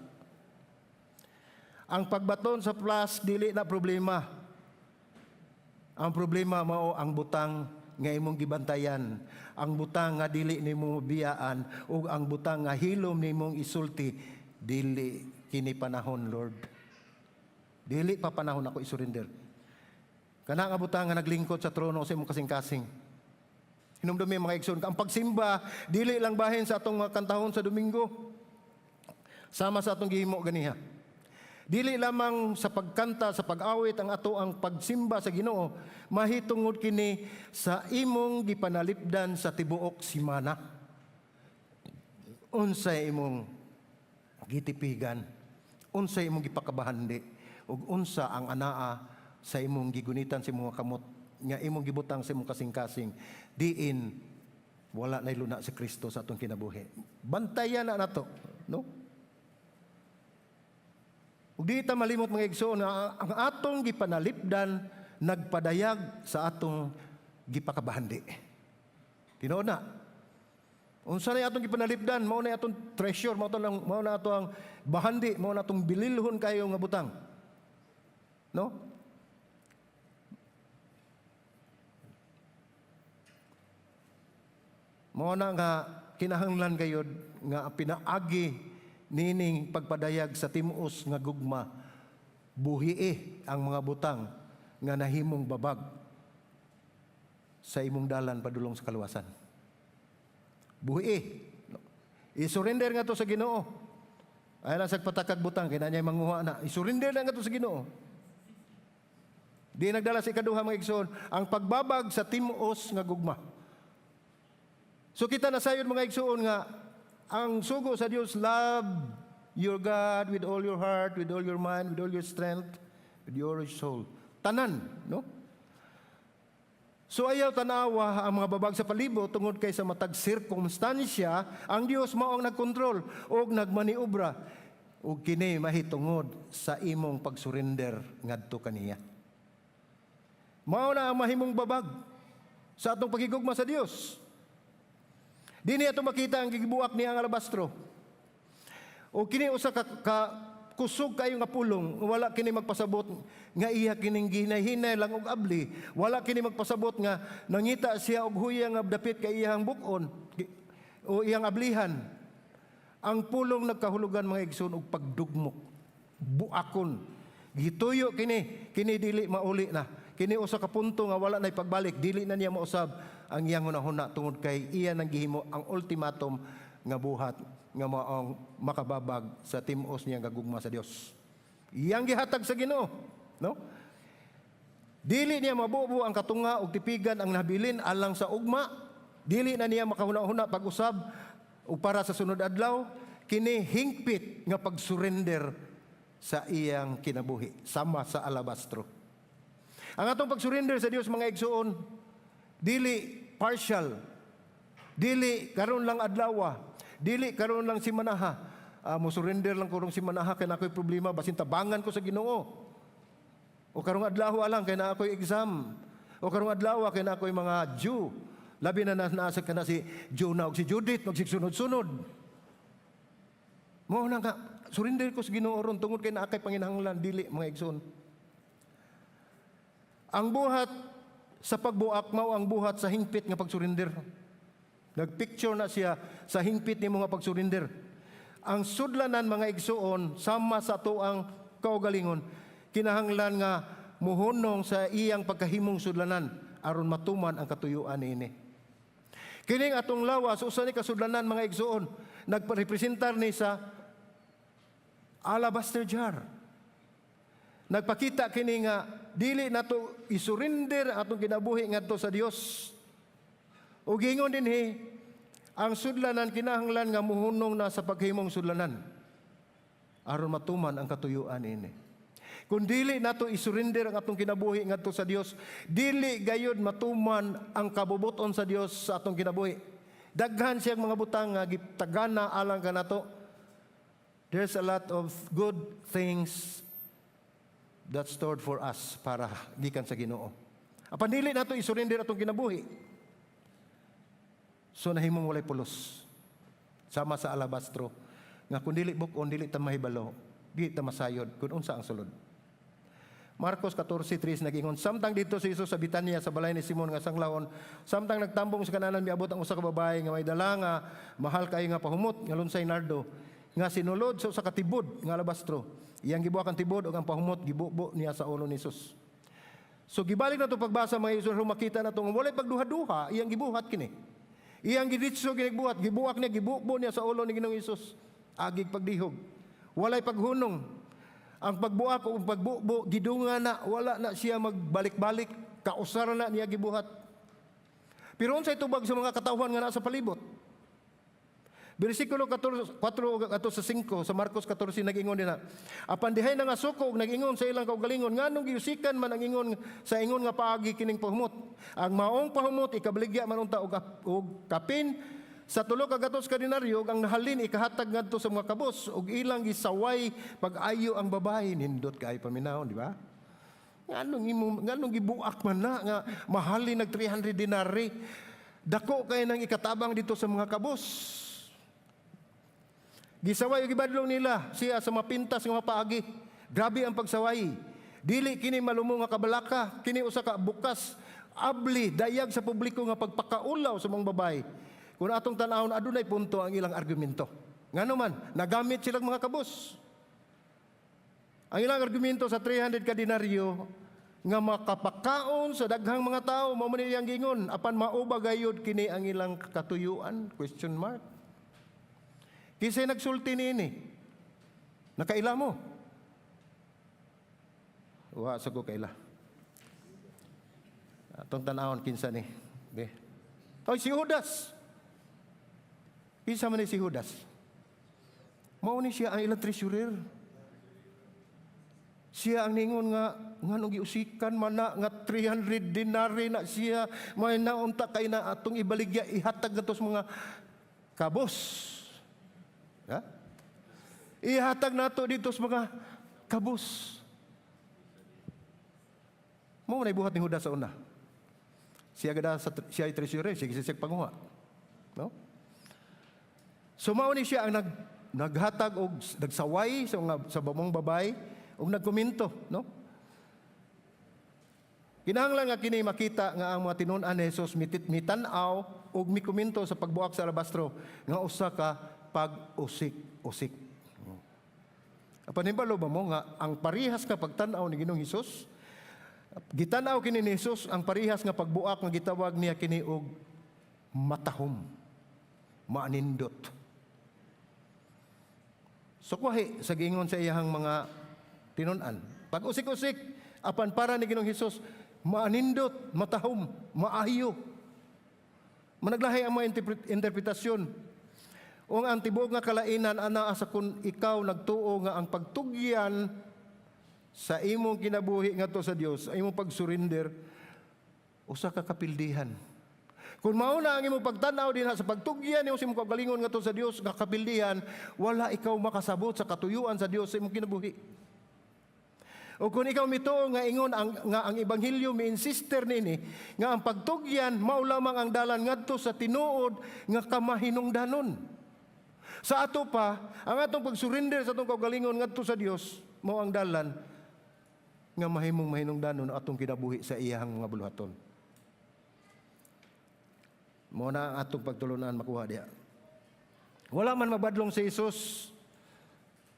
Speaker 1: Ang pagbaton sa flask dili na problema. Ang problema mao ang butang nga imong gibantayan, ang butang nga dili nimo biyaan ug ang butang nga hilom nimong isulti, "Dili kini panahon, Lord. Dili pa panahon ako i-surrender." Kana nga butang nga naglingkod sa trono sa imong kasing-kasing. Hinumdumi, mga igsoon, ang pagsimba dili lang bahin sa atong mga kantahon sa Domingo. Sama sa atong gihimo ganiha. Dili lamang sa pagkanta, sa pag-awit ang ato ang pagsimba sa Ginoo, mahitungod kini sa imong gipanalipdan sa tibuok simana. Unsay imong gitipigan, unsay imong gipakabahandi, ug unsa ang anaa sa imong gigunitan sa imong kamot nga imong gibutang sa imong kasing-kasing diin wala na luna si Kristo sa atong kinabuhi. Bantayan na nato, no? Ug di ta malimot, mga igsoon, nga ang atong gipanalipdan nagpadayag sa atong gipakabahandi. Tinuod na. Unsa na atong gipanalipdan, mao na atong treasure, mao na ato ang bahandi, mao na atong bililhon kayo nga butang. No? Mao na nga kinahanglan gayod nga pinaagi nining pagpadayag sa timuos nga gugma, buhie ang mga butang nga nahimong babag sa imong dalan padulong sa kaluwasan. Buhie. No? I-surrender nga to sa Ginoo. Ay lang sa patakag butang kay na niya manguha na. I-surrender na nga to sa Ginoo. Di nagdala sa ikaduha, mga igsoon, ang pagbabag sa timuos nga gugma. So kita nasayod, mga igsoon, nga ang sugo sa Dios, love your God with all your heart, with all your mind, with all your strength, with your soul. Tanan, no? So ayaw tanawa ang mga babag sa palibot tungod kay sa matag sirkumstansya, ang Dios mao ang nagkontrol og nagmaniobra ug kini mahitungod sa imong pagsurrender ngadto kaniya. Mao na ang mahimong babag sa atong pagigugma sa Dios. Di niya ito makita ang gibuak niya ang alabastro. O kini usa ka kusog kayo nga pulong, wala kini magpasabot nga iya kining ginahinay lang og abli, wala kini magpasabot nga nangita siya og huya nga dapit kay iyang bukon o iyang ablihan. Ang pulong nagkahulugan, mga igsoon, og pagdugmok, buakon. Gituyo kini, kini dili mauli na. Kini usa ka punto nga wala na pagbalik, dili na niya mausab ang iyang hunahuna tungod kay iya nang gihimo ang ultimatum nga buhat nga maong makababag sa timos niya nga gugma sa Dios. Iyang gihatag sa Ginoo, no? Dili niya mabubo ang katunga og tipigan ang nabilin alang sa ugma. Dili na niya makahuna-huna pag-usab o para sa sunod adlaw. Kini hingpit nga pag-surrender sa iyang kinabuhi sama sa alabastro. Ang atong pag-surrender sa Dios, mga igsoon, dili partial. Dili karon lang adlawa, dili karon lang simanaha. Ah, mo surrender lang ko rong simanaha kay naa ko'y problema, basin tabangan ko sa Ginoo. O karong adlaw lang kay naa ko'y exam. O karong adlaw kay naa ko'y mga due. Labi na nasa ka na si Jonah ug si Judith, magsigsunod-sunod. Mao na nga surrender ko sa Ginoo ron tungod kay naa kay panginahanglan. Dili, mga igsoon. Ang buhat sa pagbuak mao ang buhat sa hingpit nga pagsurrender. Nagpicture na siya sa hingpit nimo nga pagsurrender. Ang sudlanan, mga igsoon, sama sa atoang kaugalingon, kinahanglan nga muhunong sa iyang pagkahimong sudlanan aron matuman ang katuyuan niini. Kining atong lawas usa ni kasudlanan, mga igsoon, nagrepresentar ni sa alabaster jar. Nagpakita kini nga dili nato isurrender atong kinabuhi ngadto sa Dios. Ug ingon dinhi, ang sudlanan kinahanglan nga muhunong na sa paghimong sudlanan aron matuman ang katuyuan ini. Kung dili nato isurrender ang atong kinabuhi ngadto sa Dios, dili gayud matuman ang kabubuton sa Dios sa atong kinabuhi. Daghan siyang mga butang nga gitagana alang kanato. There's a lot of good things that's stored for us para gikan sa Ginoo. Apan dili nato isurrender atong kinabuhi. So nahimong walay pulos. Sama sa alabastro nga kung dili buk-on, dili ta mahibalo, dili ta masayod kung unsa ang sulod. Marcos 14:3 nagingon, samtang didto si Jesus sa Betania sa balay ni Simon nga sanglawon, samtang nagtambong sa kananan, miabot ang usa ka babae nga may dala nga mahal kaayo nga pahumot nga lunsay nardo nga sinulod sa usa ka tibod nga alabastro. Iyang gibuak ang tibod ug ang pahumot gibubo niya sa ulo ni Jesus. So gibalik na to pagbasa, mga igsoon, makita na to nga walay pagduha-duha iyang gibuhat kini. Iyang giditso ginibuhat, gibuak niya, gibubo niya sa ulo ni Ginoong Hesus. Agig pagdihog. Walay paghunong. Ang pagbuak o pagbubo, gidunga na, wala na siya magbalik-balik, kausara na niya gibuhat. Pero unsay tubag sa mga katawhan nga naa sa palibot? Bersikulo 14, 4 ato sa 5 sa Marcos 14, nag-ingon din na. Apan dihay nga suko og nag-ingon sa ilang kaugalingon, "Nganong giusikan man ang ingon sa ingon nga paagi kining pahumot? Ang maong pahumot ikabaligya man unta og kapin sa 300 ka denaryo ug ang nahalin ikahatag ngadto sa mga kabos." Ug ilang gisaway pag-ayo ang babae. Nindot kaayo paminawon, di ba? Nganong imo, nganong gibuak man na nga mahalin nag 300 denarii? Dako kay nang ikatabang dito sa mga kabos. Gisaway ug gibadlong nila siya sa mapintas nga mga paagi. Grabe ang pagsaway. Dili kini malumo nga kabalaka, kini usa ka bukas, abli, dayag sa publiko nga pagpakaulaw sa mga babae. Kung atong tan-awon, adunay punto ang ilang argumento. Ngano man, nagamit silang mga kabos. Ang ilang argumento sa 300 ka denaryo nga makapakaon sa daghang mga tao, mao man iyang gingon, apan mao ba gayud kini ang ilang katuyuan? Question mark. Kinsay nagsulti niini? Nakaila mo? Wa sa ko kaila. Atong tan-awon kinsa ni. Di. Oy, si Judas. Kinsa man ni si Judas? Mao ni siya ang ilang treasurer. Siya ang ningon nga nganong giusikan man na nga 300 denarii na siya, may naunta kay na atong ibaligya, ihatag ngadto sa mga kabos. Ha? Ihatag nato dito sa mga kabos. Mao na buhat ni Judas sa una. Siya gada sa siya ay treasurer, siya siya panguha. No? So mao ni siya ang naghatag og nagsaway sa mga sa bamong babay og nagkomento, no? Kinahanglan nga kini makita nga ang mga tinun-an ni Jesus mitan-aw ug mikomento sa pagbuak sa alabastro nga usa ka pag-usik-usik. Apan hibalo ba mo nga ang parihas nga pagtan-aw ni Ginoong Hesus, gitan-aw kini ni Hesus ang parihas nga pagbuak nga gitawag niya kini og matahom, maanindot. So kuwahi sa giingon sa iyahang mga tinun-an. Pag-usik-usik, apan para ni Ginoong Hesus, maanindot, matahom, maayo. Managlahi ang mga interpretasyon. O ang tibuok nga kalainan ana sa kung ikaw nagtuo nga ang pagtugyan sa imong kinabuhi ngadto sa Dios, sa imong pagsurrender, usa ka kapildihan. Kung mao na ang imong pagtan-aw dinha sa pagtugyan nimo sa imong kaugalingon ngadto sa Dios nga kapildihan, wala ikaw makasabot sa katuyuan sa Dios sa imong kinabuhi. O kung ikaw mituo nga ingon nga ang ebanghelyo mi-insister nini nga ang pagtugyan mao lamang ang dalan ngadto sa tinuod nga kamahinungdanon. Sa ato pa, ang atong pagsurrender sa atong kaugalingon ngadto sa Dios mao ang dalan nga mahimong mahinungdanon ang atong kinabuhi sa iyahang mga buluhaton. Mao na ang atong pagtulunan makuha diha. Wala man mabadlong si Jesus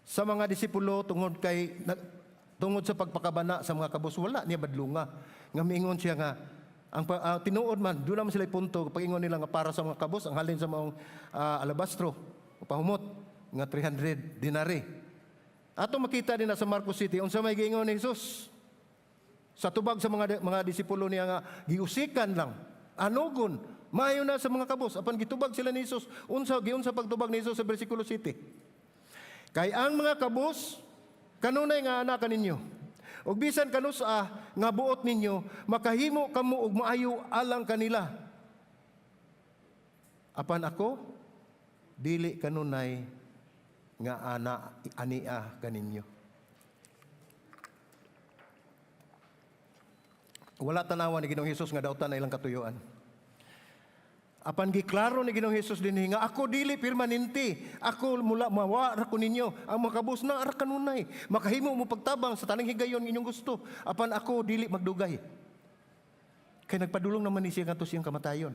Speaker 1: sa mga disipulo tungod sa pagpakabana sa mga kabos. Wala niya badlunga nga miingon siya nga ang tinuod man doon naman sila punto pagingon nila nga para sa mga kabos ang halin sa maong alabastro o pahumot nga 300 dinari. Ato makita din na sa Marcos City unsa may giingon ni Jesus sa tubag sa mga disipulo niya nga giusikan lang, anugon, maayo na sa mga kabos, apan gitubag sila ni Jesus. Unsa giunsa pagtubag ni Jesus sa bersikulo 7? "Kay ang mga kabos kanunay nga ana kaninyo. Ug bisan kanus-a nga buot ninyo, makahimo kamo og maayo alang kanila. Apan ako dili kanunay nga ana ania kaninyo." Wala tanawa ni Ginoong Hesus nga dautan na ilang katuyuan. Apan giklaro ni Ginoong Hesus dinhi nga ako dili permanente. Ako mula mawa ra ko ninyo. Ang mga kabos na ara kanunay. Makahimo mo pagtabang sa tanang higayon inyong gusto. Apan ako dili magdugay. Kay nagpadulong naman ni siya ngadto siyang kamatayon.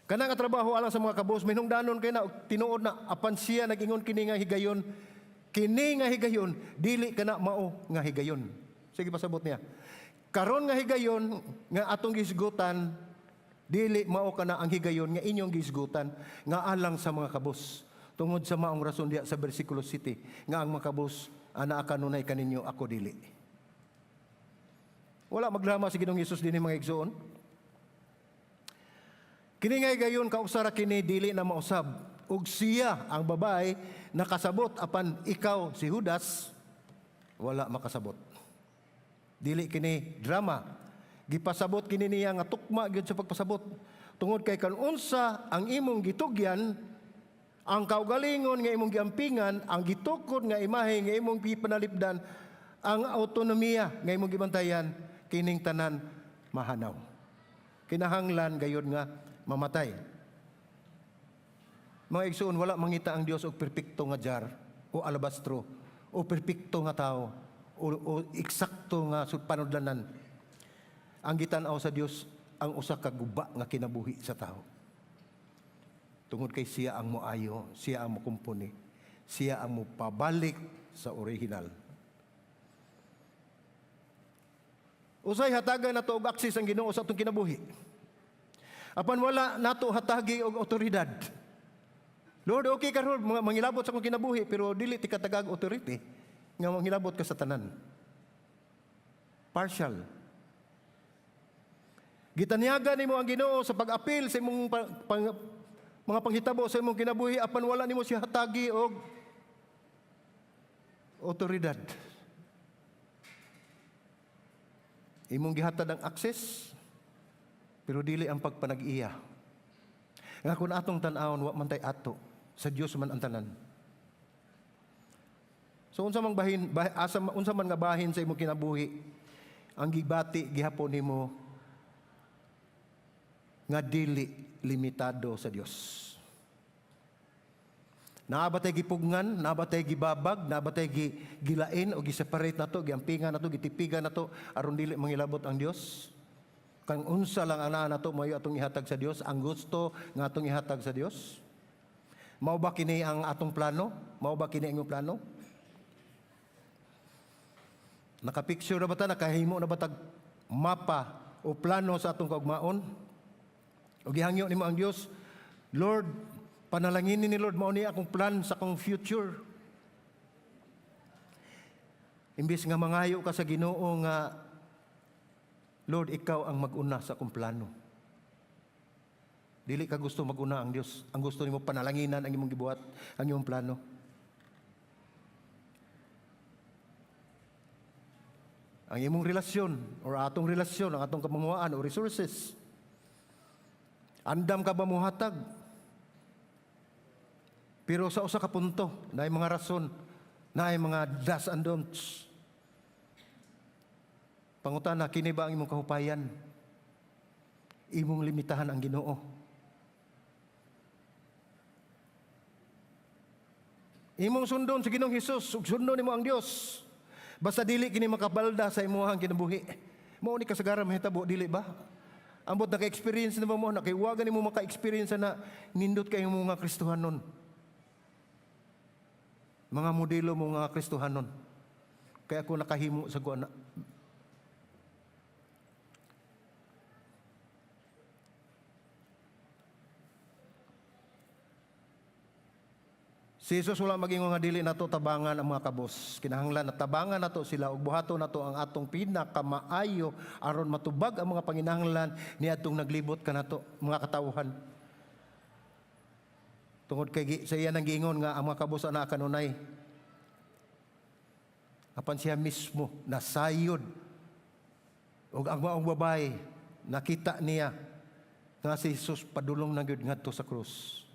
Speaker 1: Kana nga trabaho alang sa mga kabos, minungdanon kay na og tinuod na, apan siya nag-ingon kini nga higayon, kini nga higayon dili kana mao nga higayon. Sige, pasabot niya. Karon nga higayon nga atong gisgutan, dili mao kana ang higayon nga inyong gisgutan nga alang sa mga kabos. Tungod sa maong rason diya sa bersikulo 7 nga ang mga kabos anaa kanunay kaninyo, ako dili. Wala magdrama si Ginoong Hesus dinhi, mga igsoon. Kini nga higayon kausara kini dili na mausab. Ug siya ang babae nakasabot, apan ikaw si Judas wala makasabot. Dili kini drama. Gipasabot kini niya nga tukma gyud sa pagpasabot. Tungod kay kan unsa ang imong gitugyan, ang kaugalingon nga imong giampingan, ang gitukod nga imahe nga imong gipanalipdan, ang autonomiya nga imong gibantayan, kining tanan mahanaw. Kinahanglan gayud nga mamatay. Mga igsoon, wala mangita ang Dios og perpekto nga jar o alabastro o perpekto nga tao o eksakto nga panudlanan. Ang gitan-aw sa Dios ang usa ka guba nga kinabuhi sa tao. Tungod kay siya ang moayo, siya ang mokumpuni, siya ang mopabalik sa original. Usay hatagan nato og access ang Ginoo sa atong kinabuhi. Apan wala nato hatagi og otoridad. Lord, okay ka Lord, mangilabot sa akong kinabuhi, pero dili ti katagag authority nga mangilabot ka sa tanan. Partial. Gitanyagan nimo ang Ginoo sa pag-apil sa imong mga panghitabo sa imong kinabuhi, apan wala nimo siya hatagi og otoridad. Imong gihatag ang access, pero dili ang pagpanag-iya. Nga kung atong tan-awon, wa man tay ato, sa Dios man ang tanan. So unsa man bahin, asa, unsa man nga bahin sa imong kinabuhi, ang gibati gihapon nimo nga dili limitado sa Dios. Naa ba tay gipugngan, naa ba tay gibabag, naa ba tay gilain o giseparate nato, giampingan nato, gitipigan nato aron dili mangilabot ang Dios? Kang unsa lang ang naa nato, mayo atong ihatag sa Dios, ang gusto nga atong ihatag sa Dios? Mao ba kini ang atong plano? Mao ba kini ang imong plano? Nakapicture na ba ta, nakahimo na ba tag mapa o plano sa atong kaugmaon? O gihangyo nimo ang Dios, "Lord, panalanginin ni Lord, mao ni akong plan sa akong future." Imbis nga mangayo ka sa Ginoo nga, "Lord, ikaw ang mag-una sa akong plano." Dili ka gusto mag-una ang Dios. Ang gusto nimo panalanginan ang imong gibuhat, ang imong plano. Ang imong relasyon or atong relasyon, ang atong kamanguhaan o resources. Andam ka ba muhatag? Pero sa usa ka punto, naay mga rason, naay mga do's and don'ts. Pangutana, kini ba ang imong kahupayan? Imong limitahan ang Ginoo. Imong sundon sa Ginoong Hesus, ug sundon nimo ang Dios. Basta dili kini makabalda sa imong kinabuhi. Mao ni kasagaran mahitabo, dili ba? Ambot naka-experience na ba mo, nakaiwagan nimo maka-experience na nindot kayo mga Kristohanon. Mga modelo mo nga Kristohanon. Kaya ako nakahimo sa kuan. Si Jesus wala magingon nga dili nato tabangan ang mga kabos. Kinahanglan na tabangan nato sila ug buhaton nato ang atong pinakamaayo aron matubag ang mga panginahanglan niadtong naglibot kanato, mga katawhan. Tungod kay sa iya nang giingon nga ang mga kabos ana kanunay. Apan siya mismo nasayod ug ang maong babae nakita niya nga si Jesus padulong na gyud ngadto sa krus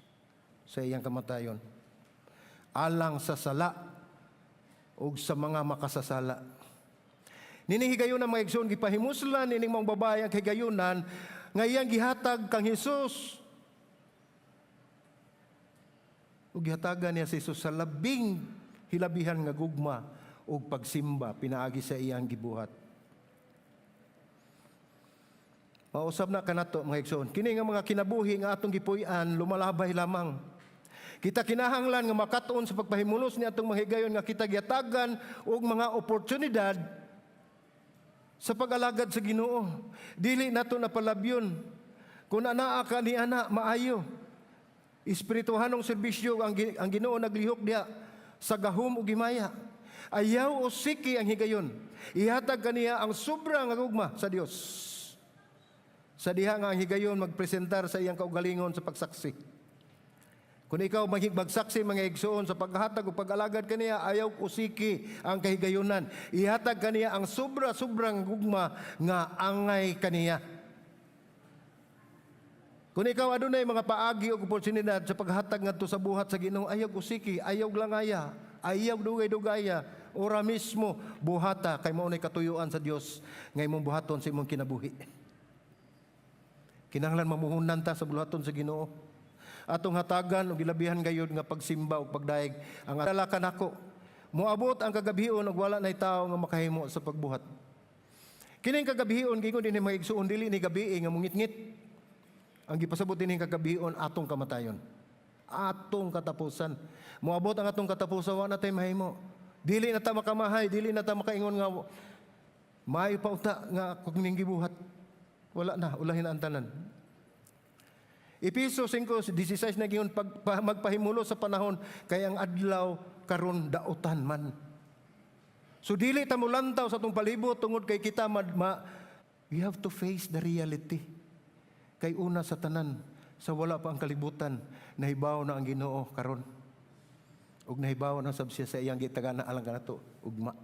Speaker 1: sa iyang kamatayon alang sa sala ug sa mga makasasala. Nining higayonan, mga igsoon, gipahimuslan nining mga babae ang higayunan nga iyang gihatag kang Hesus. Ug gihatagan niya si Jesus sa labing hilabihan nga gugma ug pagsimba pinaagi sa iyang gibuhat. Mausab na kanato, mga igsoon. Kini nga mga kinabuhi nga atong gipuy-an lumalabay lamang. Kita kinahanglan nga makatuon sa pagpahimulos ni atong mga higayon nga kita gihatagan og mga oportunidad sa pag-alagad sa Ginoo. Dili nato na palabyon. Kung anaa ka ni ana, maayo. Espirituhanong serbisyo ang Ginoo naglihok diha sa gahom ug himaya. Ayaw usiki ang higayon. Ihatag kaniya ang sobra nga gugma sa Dios. Sa diha nga ang higayon magpresentar sa iyang kaugalingon sa pagsaksi. Kung ikaw magsaksi, mga igsoon, sa paghatag o pag-alagad kaniya, ayaw usiki ang kahigayunan. Ihatag kaniya ang sobra-sobrang gugma nga angay kaniya. Kung ikaw adunay mga paagi o oportunidad sa paghatag ngadto sa buhat sa Ginoo, ayaw usiki, ayaw langaya, ayaw dugay-dugaya, ora mismo buhata kay mao nay katuyuan sa Dios nga imong buhaton sa imong kinabuhi. Kinahanglan mamuhunan ta sa buhaton sa Ginoo. Atong hatagan og gilabihan gayud nga pagsimba ug pagdayeg ang adala kanako. Moabot ang kagabion ug wala nay tawo nga makahimo sa pagbuhat. Kining kagabion giingon dinhi, mga igsuon, dili ni gabi nga mungitngit. Ang gipasabot dinhi kagabion, atong kamatayon. Atong katapusan. Moabot ang atong katapusan, wa na tay mahimo. Dili na ta makamahay, dili na ta makaingon nga maayo pa unta nga kung ning gibuhat. Wala na, ulahin na ang tanan. Epeso 5:16 na giingon magpahimulo sa panahon kay ang adlaw karon dautan man. So dili ta molantaw sa atong palibot tungod kay kita we have to face the reality. Kay una sa tanan, sa wala pa ang kalibutan, nahibaw na ang Ginoo karon. Ug nahibaw na sab siya sa iyang gitagana alang kanato ugma.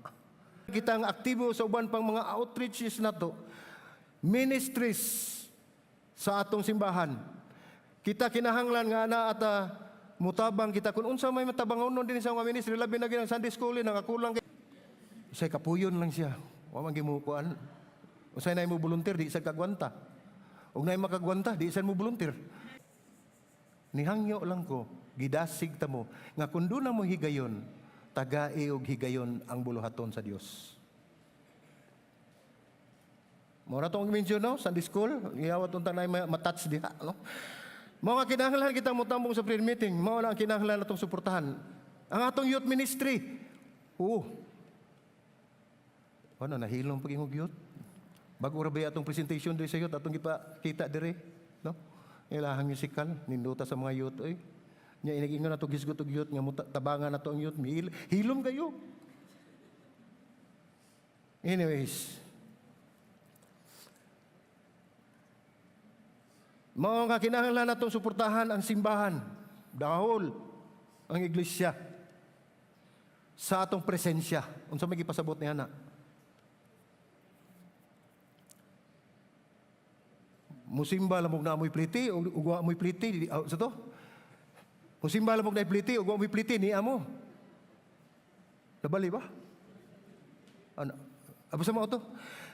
Speaker 1: Kita ang aktibo sa uban pang mga outreaches nato, ministries sa atong simbahan. Kita kinahanglan nga ana at mutabang kita kung unsa may matabangonon din sa mga ministry, labi na gyud ang Sunday school nakakulang kay usay kapuyon lang siya. Wa man gimukuan. Usay na mo volunteer, di sad kagwanta. Ug nay makagwanta, di sad mo volunteer. Nihangyo lang ko. Gidasig ta mo nga kung duna mo higayon, tagai og higayon ang buluhaton sa Dios. Mao ra tong mention, no, Sunday school, giyawat unta na ma-touch diha, no. Mao nga kinahanglan kita motambong sa prayer meeting, mao na ang kinahanglan natong suportahan. Ang atong youth ministry. Oo. Ano, nahilom pag imong youth? Bago ra ba atong presentation diri sa youth, atong gipakita diri, no? Ilahang musical, nindota sa mga youth oy. Nya inigingon nato, gisgot og youth nga tabangan nato ang youth, hilom kayo. Anyways, mao nga kinahanglan natong suportahan ang simbahan, dahol ang iglesia sa atong presensya. Unsa may gipasabot ni ana? Musimba lamog na amoy pliti ug wa amoy pliti sa to. Musimba lamog na pliti ug wa amoy pliti ni amo. Nabali ba? Ano? Abo sa mao to?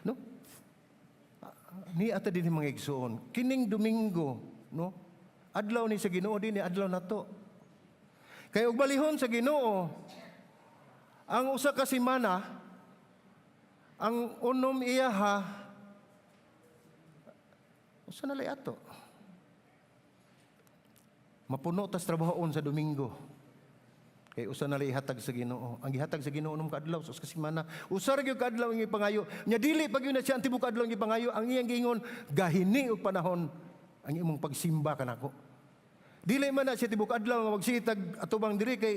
Speaker 1: No? Ni ata din mga igsoon. Kining Domingo, no? Adlaw ni sa Ginoo din ni adlaw nato. Kay og balihon sa Ginoo, ang usa ka semana, ang unom iyaha, usa na lay ato. Mapuno tas trabahoon sa Domingo. Kay usa na lay ihatag sa Ginoo. Ang gihatag sa Ginoo unom ka adlaw sa usa ka semana. Usa ra gyud ka adlaw ang ipangayo. Nya dili pa gyud na siya ang tibuok adlaw ang ipangayo. Ang iyang giingon, gahini og panahon ang imong pagsimba kanako. Dili man na siya tibuok adlaw nga magsitag atubang diri kay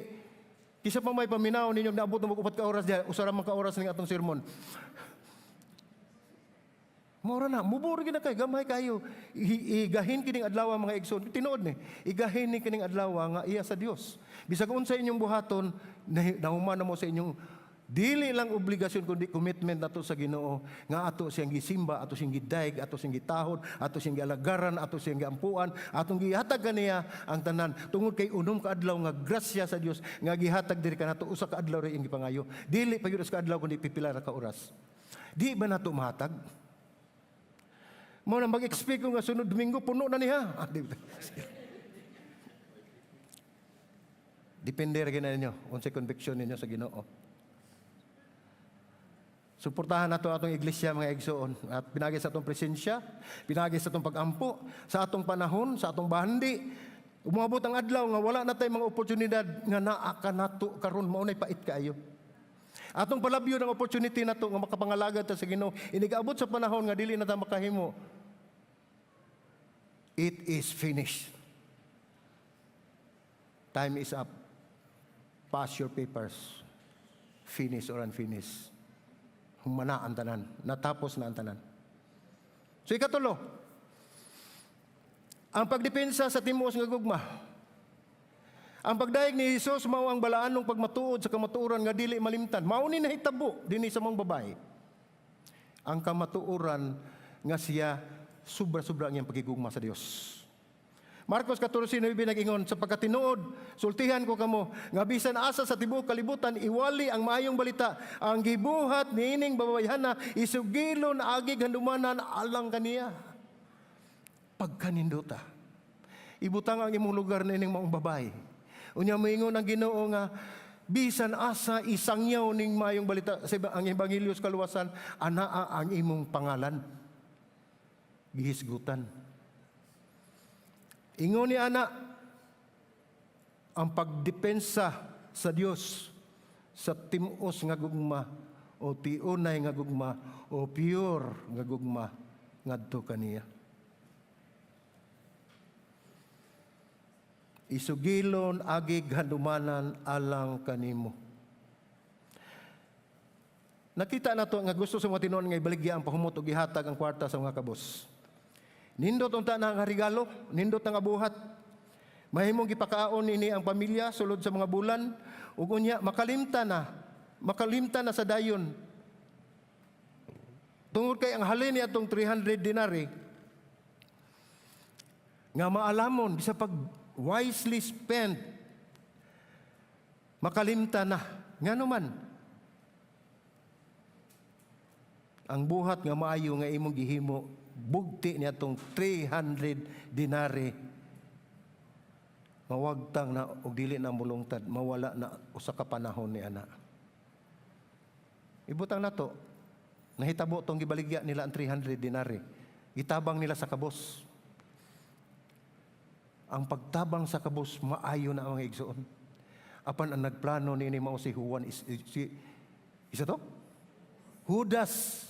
Speaker 1: kisa pa may paminaw ninyo naabot na 4 ka oras diha, usa ra man ka oras ning atong sermon. Mora na, mubor gid na kay gamay kayo. Igahin kining adlaw, mga igsoon. Tinuod ni. Igahin ni kining adlaw nga iya sa Dios. Bisag unsa inyong buhaton, nahuman na mo sa inyong dili lang obligasyon kundi commitment nato sa Ginoo nga ato siyang gisimba, ato siyang gidayeg, ato siyang gitahod, ato siyang gialagaran, ato siyang giampuan, atong gihatag kaniya ang tanan tungod kay unom ka adlaw nga grasya sa Dios nga gihatag diri kanato, usa ka adlaw ra iyang gipangayo. Dili pa gyud usa ka adlaw kundi pipila ra ka oras. Di ba nato mahatag? Mao na mag-expect ko nga sunod Domingo puno na niya. Ah, di. Depende ra gyud na ninyo unsay conviction ninyo sa Ginoo. Suportahan nato atong iglesia, mga igsoon, at pinagi sa atong presensya, pinagi sa atong pagampo, sa atong panahon, sa atong bahandi. Umabot ang adlaw nga wala na tay mga oportunidad nga naa ka nato karon, mao nay pait kaayo. Atong palabyo ng opportunity nato nga makapangalagad ta sa Ginoo. Inig-abot sa panahon nga dili na ta makahimo. It is finished. Time is up. Pass your papers. Finish or unfinished. Humana ang tanan. Natapos na ang tanan. So ikatulo, ang pagdepensa sa timuos nga gugma. Ang pagdayeg ni Jesus mao ang balaanong pagmatuod sa kamatuoran nga dili malimtan. Mao ni nahitabo dinhi sa mga babae. Ang kamatuoran nga siya sobra-sobra ang iyang pagigugma sa Dios. Marcos 14:9 nag-ingon, "Sa pagkatinuod, sultihan ko kamo, nga bisan asa sa tibuok kalibutan iwali ang maayong balita, ang gibuhat niining babayhana isugilon agig handumanan alang kaniya." Pagkanindota. Ibutang ang imong lugar niining maong babae. Unya moingon ang Ginoo nga bisan asa isangyaw ning maayong balita sa ang ebanghelyo sa kaluwasan, anaa ang imong pangalan. Gihisgutan. Ingon ni ana, ang pagdepensa sa Dios sa timuos nga gugma o tiunay nga gugma o pure nga gugma ngadto kaniya. Isugilon agig handumanan alang kanimo. Nakita nato nga gusto sa mga tinuon nga ibaligya ang pahumot og gihatag ang kwarta sa mga kabos. Nindot unta na ang regalo, nindot ang buhat. Mahimong gipakaon nini ang pamilya sulod sa mga bulan ug unya makalimta na sa dayon. Tungod kay ang halin ni atong 300 dinari nga maalamon bisa pag wisely spent, makalimta na. Ngano man ang buhat nga maayo nga imong gihimo bugti ni atong 300 dinari. Mawagtang na og dili na mulungtad, mawala na usa ka panahon ni ana. Ibutang nato, nahitabo tong gibaligya nila ang 300 denarii. Gitabang nila sa kabos. Ang pagtabang sa kabos, maayo na, mga igsoon. Apan ang nagplano niini mao si Juan is, si isa to? Judas.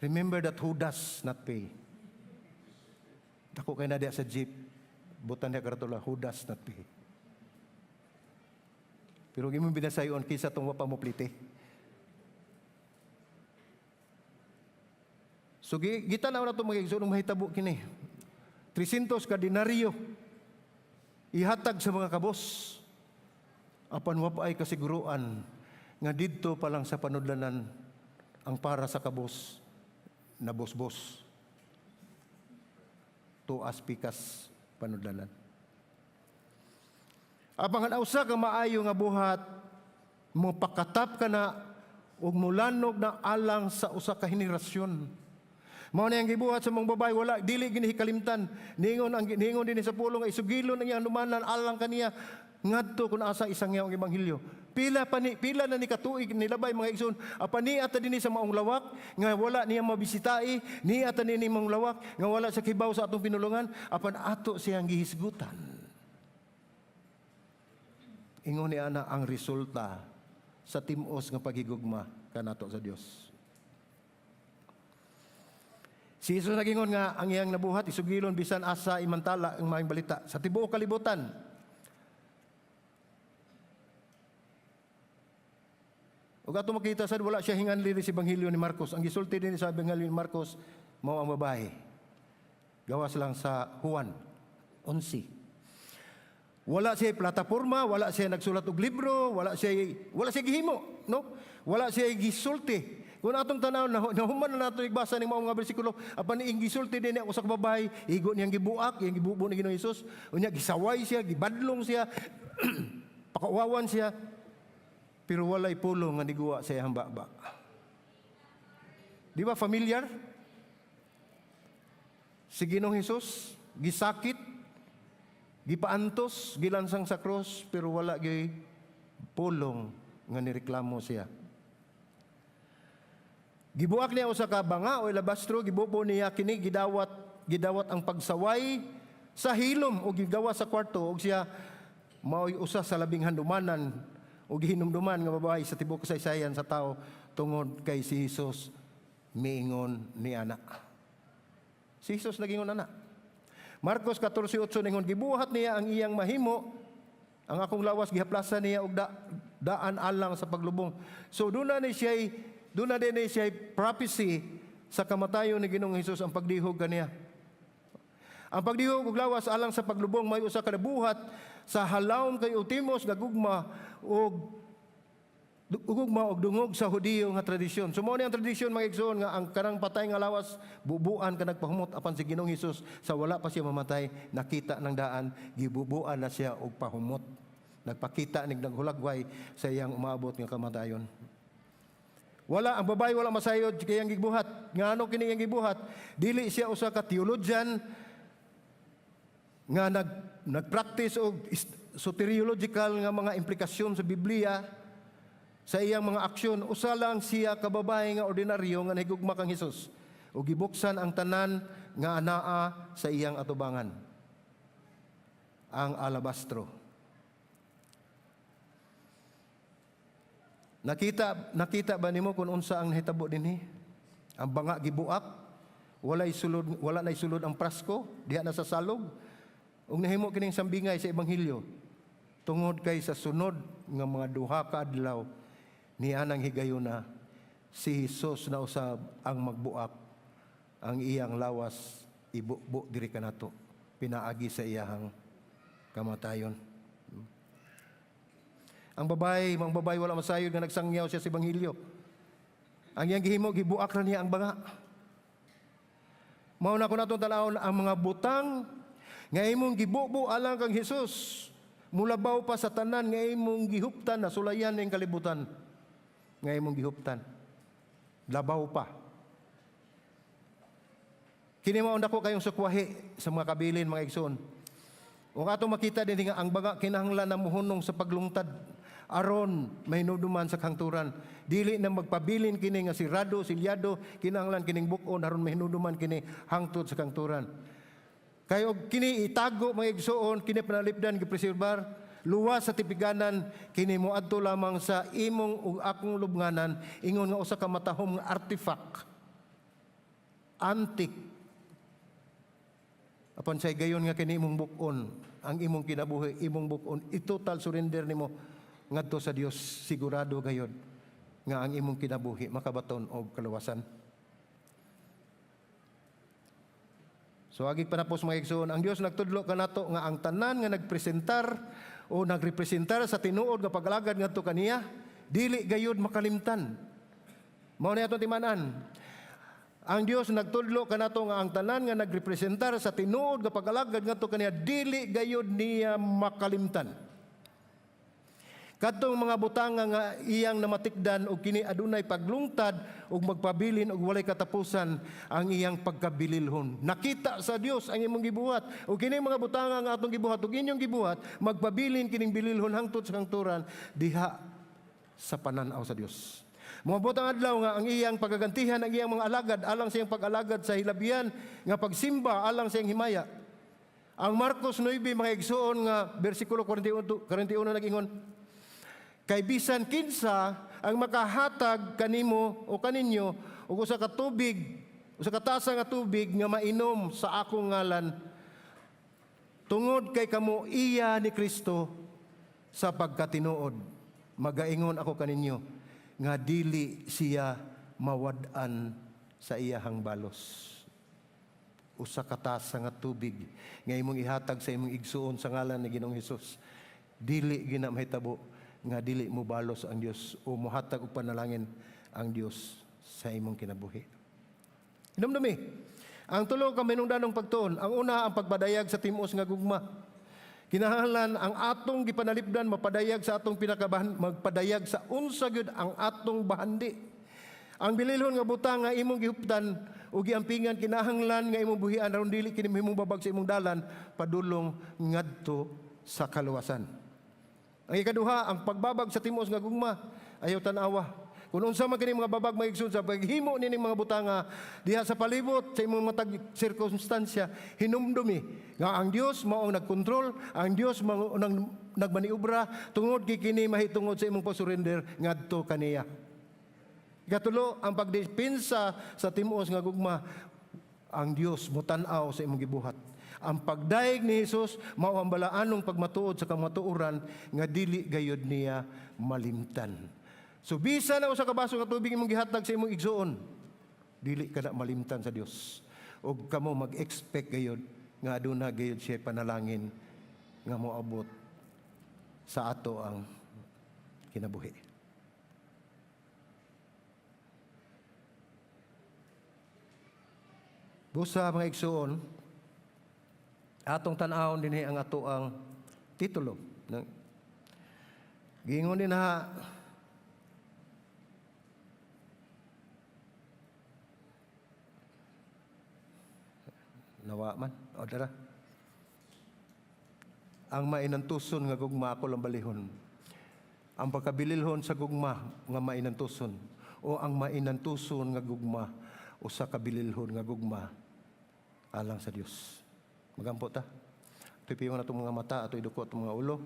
Speaker 1: Remember that Judas not pay. Dako kay na diya sa jeep. Butan niya karatula, Judas not pay. Pero gimong binasayon kisa tong wa pa mo plite. So gitanaw na ito, mga igsoon, mahitabo kini. 300 ka denaryo ihatag sa mga kabos. Apan wa pa ay kasiguruan nga didto pa lang sa panudlanan ang para sa kabos na bosbos. Tuas pikas panudlanan. Apang ang usa ka maayo nga buhat, mo pakatap ka na ug mulanog na alang sa usa ka henerasyon. Mao na ang gibuhat sa mga babae, wala dili gini kalimtan. Ningon dinhi sa pulong ay sugilon ang iyang handumanan alang kaniya ngadto kung asa isangyaw ang ebanghelyo. Pila na ni katuig nilabay, mga igsoon, apan niya ta dinhi sa maong lawak nga wala niya mabisitai, niya ta dinhi maong lawak nga wala sa kibaw sa atong pinulungan, apan ato siyang gihisgutan. Ingon ni ana ang resulta sa timos nga paghigugma kanato sa Dios. Si Jesus nagingon nga ang iyang nabuhat isugilon bisan asa imantala ang maayong balita sa tibuok kalibutan. Ug ato makita sad, wala siya hinganli sa Ebanghelyo ni Marcos. Ang gisulti din sa Ebanghelyo ni Marcos mao ang babae. Gawas lang sa Juan 11. Wala siya plataporma, wala siya nagsulat og libro, wala siya gihimo, no? Wala siya gisulti. Kung atong tanaw na nahuman na nato igbasa ning mao nga bersikulo, apan ing gisulti din ako sa babae, igo niyang gibuak, iyang gibubo ni Ginoong Hesus, unya gisaway siya, gibadlong siya, pakauwawan siya, pero walay pulong nga niguwa sa iyang baba. Di ba familiar? Si Ginoong Hesus gisakit, gipaantos, gilansang sa cross, pero wala gyud pulong nga nireklamo siya. Gibuak niya usa ka banga o alabastro, gibubo niya kini, gidawat gidawat ang pagsaway sa hilom o gigawa sa kwarto, og siya mao'y usa sa labing handumanan o gihinumduman nga babae sa tibuok kasaysayan sa tao tungod kay si Jesus miingon ni ana. Si Jesus nagingon ana. Marcos 14:8 ningon, "Gibuhat niya ang iyang mahimo, ang akong lawas gihaplasan niya og daan alang sa paglubong." So doon na din ni siya prophecy sa kamatayon ni Ginoong Hesus, ang pagdihog kaniya. Ang pagdihog og lawas alang sa paglubong may usa ka nabuhat sa halawom kay Utimos nga gugma og dungog sa Hudiyo nga tradisyon. So mao ni ang tradisyon, mga igsoon, nga ang kanang patay nga lawas bubuan ka nagpahumot, apan si Ginoong Hesus, sa wala pa siya mamatay, nakita ng daan gibubuan na siya og pahumot. Nagpakita nig naghulagway sa iyang umaabot nga kamatayon. Wala ang babae, wala masayod kay iyang gibuhat. Ngano kini iyang gibuhat? Dili siya usa ka theologian nga nagpractice og soteriological nga mga implikasyon sa Biblia sa iyang mga aksyon. Usa lang siya ka babae nga ordinaryo nga nahigugma kang Hesus ug gibuksan ang tanan nga anaa sa iyang atubangan. Ang alabastro. Nakita ba nimo kung unsa ang nahitabo dinhi? Ang banga gibuak, wala nay sulod ang prasko, diha na sa salog. Ug nahimo kining sambingay sa ebanghelyo tungod kay sa sunod nga mga 2 ka adlaw niya nang higayuna si Jesus na usab ang magbuak ang iyang lawas ibubo diri kanato pinaagi sa iyahang kamatayon. Ang babae wala masayod nga nagsangyaw siya sa ebanghelyo. Ang iyang gihimo, gibuak ra niya ang banga. Mao na kun atong tan-awon ang mga butang nga imong gibubo alang kang Hesus, mulabaw pa sa tanan nga imong gihuptan na sulayan ning kalibutan. Nga imong gihuptan. Labaw pa. Kini mao dako kayong sukwahi sa mga kabilin, mga igsoon. Ug atong makita din nga ang banga kinahanglan na muhunong sa paglungtad aron mahinumduman sa kahangturan. Dili na magpabilin kini nga sirado, silyado, kinahanglan kining buk-on aron mahinumduman kini hangtod sa kahangturan. Kay og kini itago, mga igsuon, kini panalipdan, gipreserbar, luwas sa tipiganan, kini moadto lamang sa imong ug akong lubnganan ingon nga usa ka matahom nga artifact, antique. Apan sa higayon nga kini imong buk-on, ang imong kinabuhi, imong buk-on, i-total surrender nimo ngadto sa Dios, sigurado gayod nga ang imong kinabuhi makabaton og kaluwasan. So agi panapos, mga igsoon, ang Dios nagtudlo kanato nga ang tanan nga nagpresentar o nagrepresentar sa tinuod nga pagalagad ngadto kaniya, dili gayud makalimtan. Mao ni atong timan-an. Ang Dios nagtudlo kanato nga ang tanan nga nagrepresentar sa tinuod nga pagalagad ngadto kaniya, dili gayud niya makalimtan. Kadtong mga butanga nga iyang namatikdan og kini adunay paglungtad ug magpabilin og walay katapusan ang iyang pagkabililhon. Nakita sa Dios ang imong gibuhat ug kini mga butanga nga atong gibuhat ug inyong gibuhat, magpabilin kining bililhon hangtod sa kangturan diha sa panan-aw sa Dios. Moabot ang adlaw nga ang iyang pagagantihan ang iyang mga alagad alang sa iyang pag-alagad sa hilabihan nga pagsimba alang sa iyang himaya. Ang Marcos 9, mga igsuon, nga bersikulo 41, 41 nag-ingon, "Kay bisan kinsa ang makahatag kanimo o kaninyo og usa ka tubig, usa ka tasa nga tubig nga mainom sa akong ngalan, tungod kay kamo iya ni Kristo sa pagkatinuod, magaingon ako kaninyo nga dili siya mawad-an sa iyahang balos." Usa ka tasa nga tubig nga imong ihatag sa imong igsuon sa ngalan ni Ginoong Hesus, dili gina mahitabo nga dili mo balos ang Dios o mohatag og panalangin ang Dios sa imong kinabuhi. Hinumdumi ang tulo ka mahinungdanong pagtuon. Ang una, ang pagpadayag sa timos nga gugma. Kinahanglan ang atong gipanalipdan mapadayag sa atong pinakabahan, magpadayag sa unsa gyud ang atong bahandi. Ang bililhon nga butang nga imong gihuptan o giampingan, kinahanglan nga imong buhian aron dili kini mahimong babag sa imong dalan padulong ngadto sa kaluwasan. Ang ikaduha, ang pagbabag sa timos nga gugma. Ayaw tan-awa. Kung unsa man kini mga babag, mga igsoon, sa paghimo nining mga butanga diha sa palibot sa imong matag sirkumstansya, hinumdumi nga ang Dios mao ang nagkontrol, ang Dios mao ang nagmaniobra tungod kay kini mahitungod sa imong pag-surrender ngadto kaniya. Ikatulo, ang pagdepensa sa timuos nga gugma. Ang Dios motan-aw sa imong gibuhat. Ang pagdayeg ni Hesus mao ang balaanong pagmatuod sa kamatuoran nga dili gayud niya malimtan. So bisan na usa ka baso nga tubig imong gihatag sa imong igsuon, dili ka na malimtan sa Dios. Ug kamo mag-expect gayud nga aduna gayud siya panalangin nga moabot sa ato ang kinabuhi. Busa, mga igsuon, atong tan-awon dinhi ang ato ang titulo. Giingon din ha, nawa man o dara, "Ang mainantuson nga gugma." Ako lang balihon, ang pagkabililhon sa gugma nga mainantuson o ang mainantuson nga gugma usa ka bililhon nga gugma alang sa Dios. Magampo ta. Tupiyon na itong mga mata, ato iduko itong mga ulo.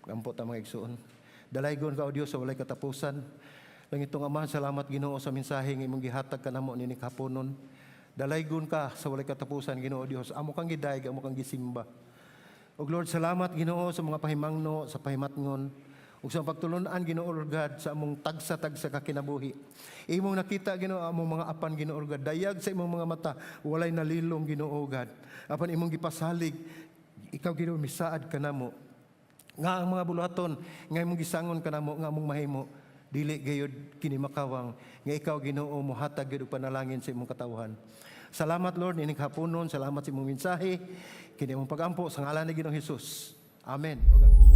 Speaker 1: Magampo ta, mga igsuon. Dalaygon ka, O Dios, sa walay katapusan. Langitong Ama, salamat, Ginoo, sa mensahe nga imong gihatag kanamo nining haponon. Dalaygon ka sa walay katapusan, Ginoo Dios. Amo kang gidayeg, amo kang gisimba. O Lord, salamat, Ginoo, sa mga pahimangno, sa pahimatngon, ug sa pagtulunan, Ginoo Lord God, sa among tagsa-tagsa ka kinabuhi. Imong nakita, Ginoo, among mga apan, Ginoo Lord God. Dayag sa imong mga mata, walay nalilong, Ginoo God. Apan imong gipasalig, ikaw, Ginoo, misaad kanamo nga ang mga buluhaton nga imong gisangon kanamo nga among mahimo, dili gayud kini makawang, nga ikaw, Ginoo, mohatag gyud og panalangin sa imong katawhan. Salamat, Lord, nining haponon, salamat sa imong mensahe. Kini imong pagampo sa ngalan ni Ginoong Hesus. Amen. Ug amen.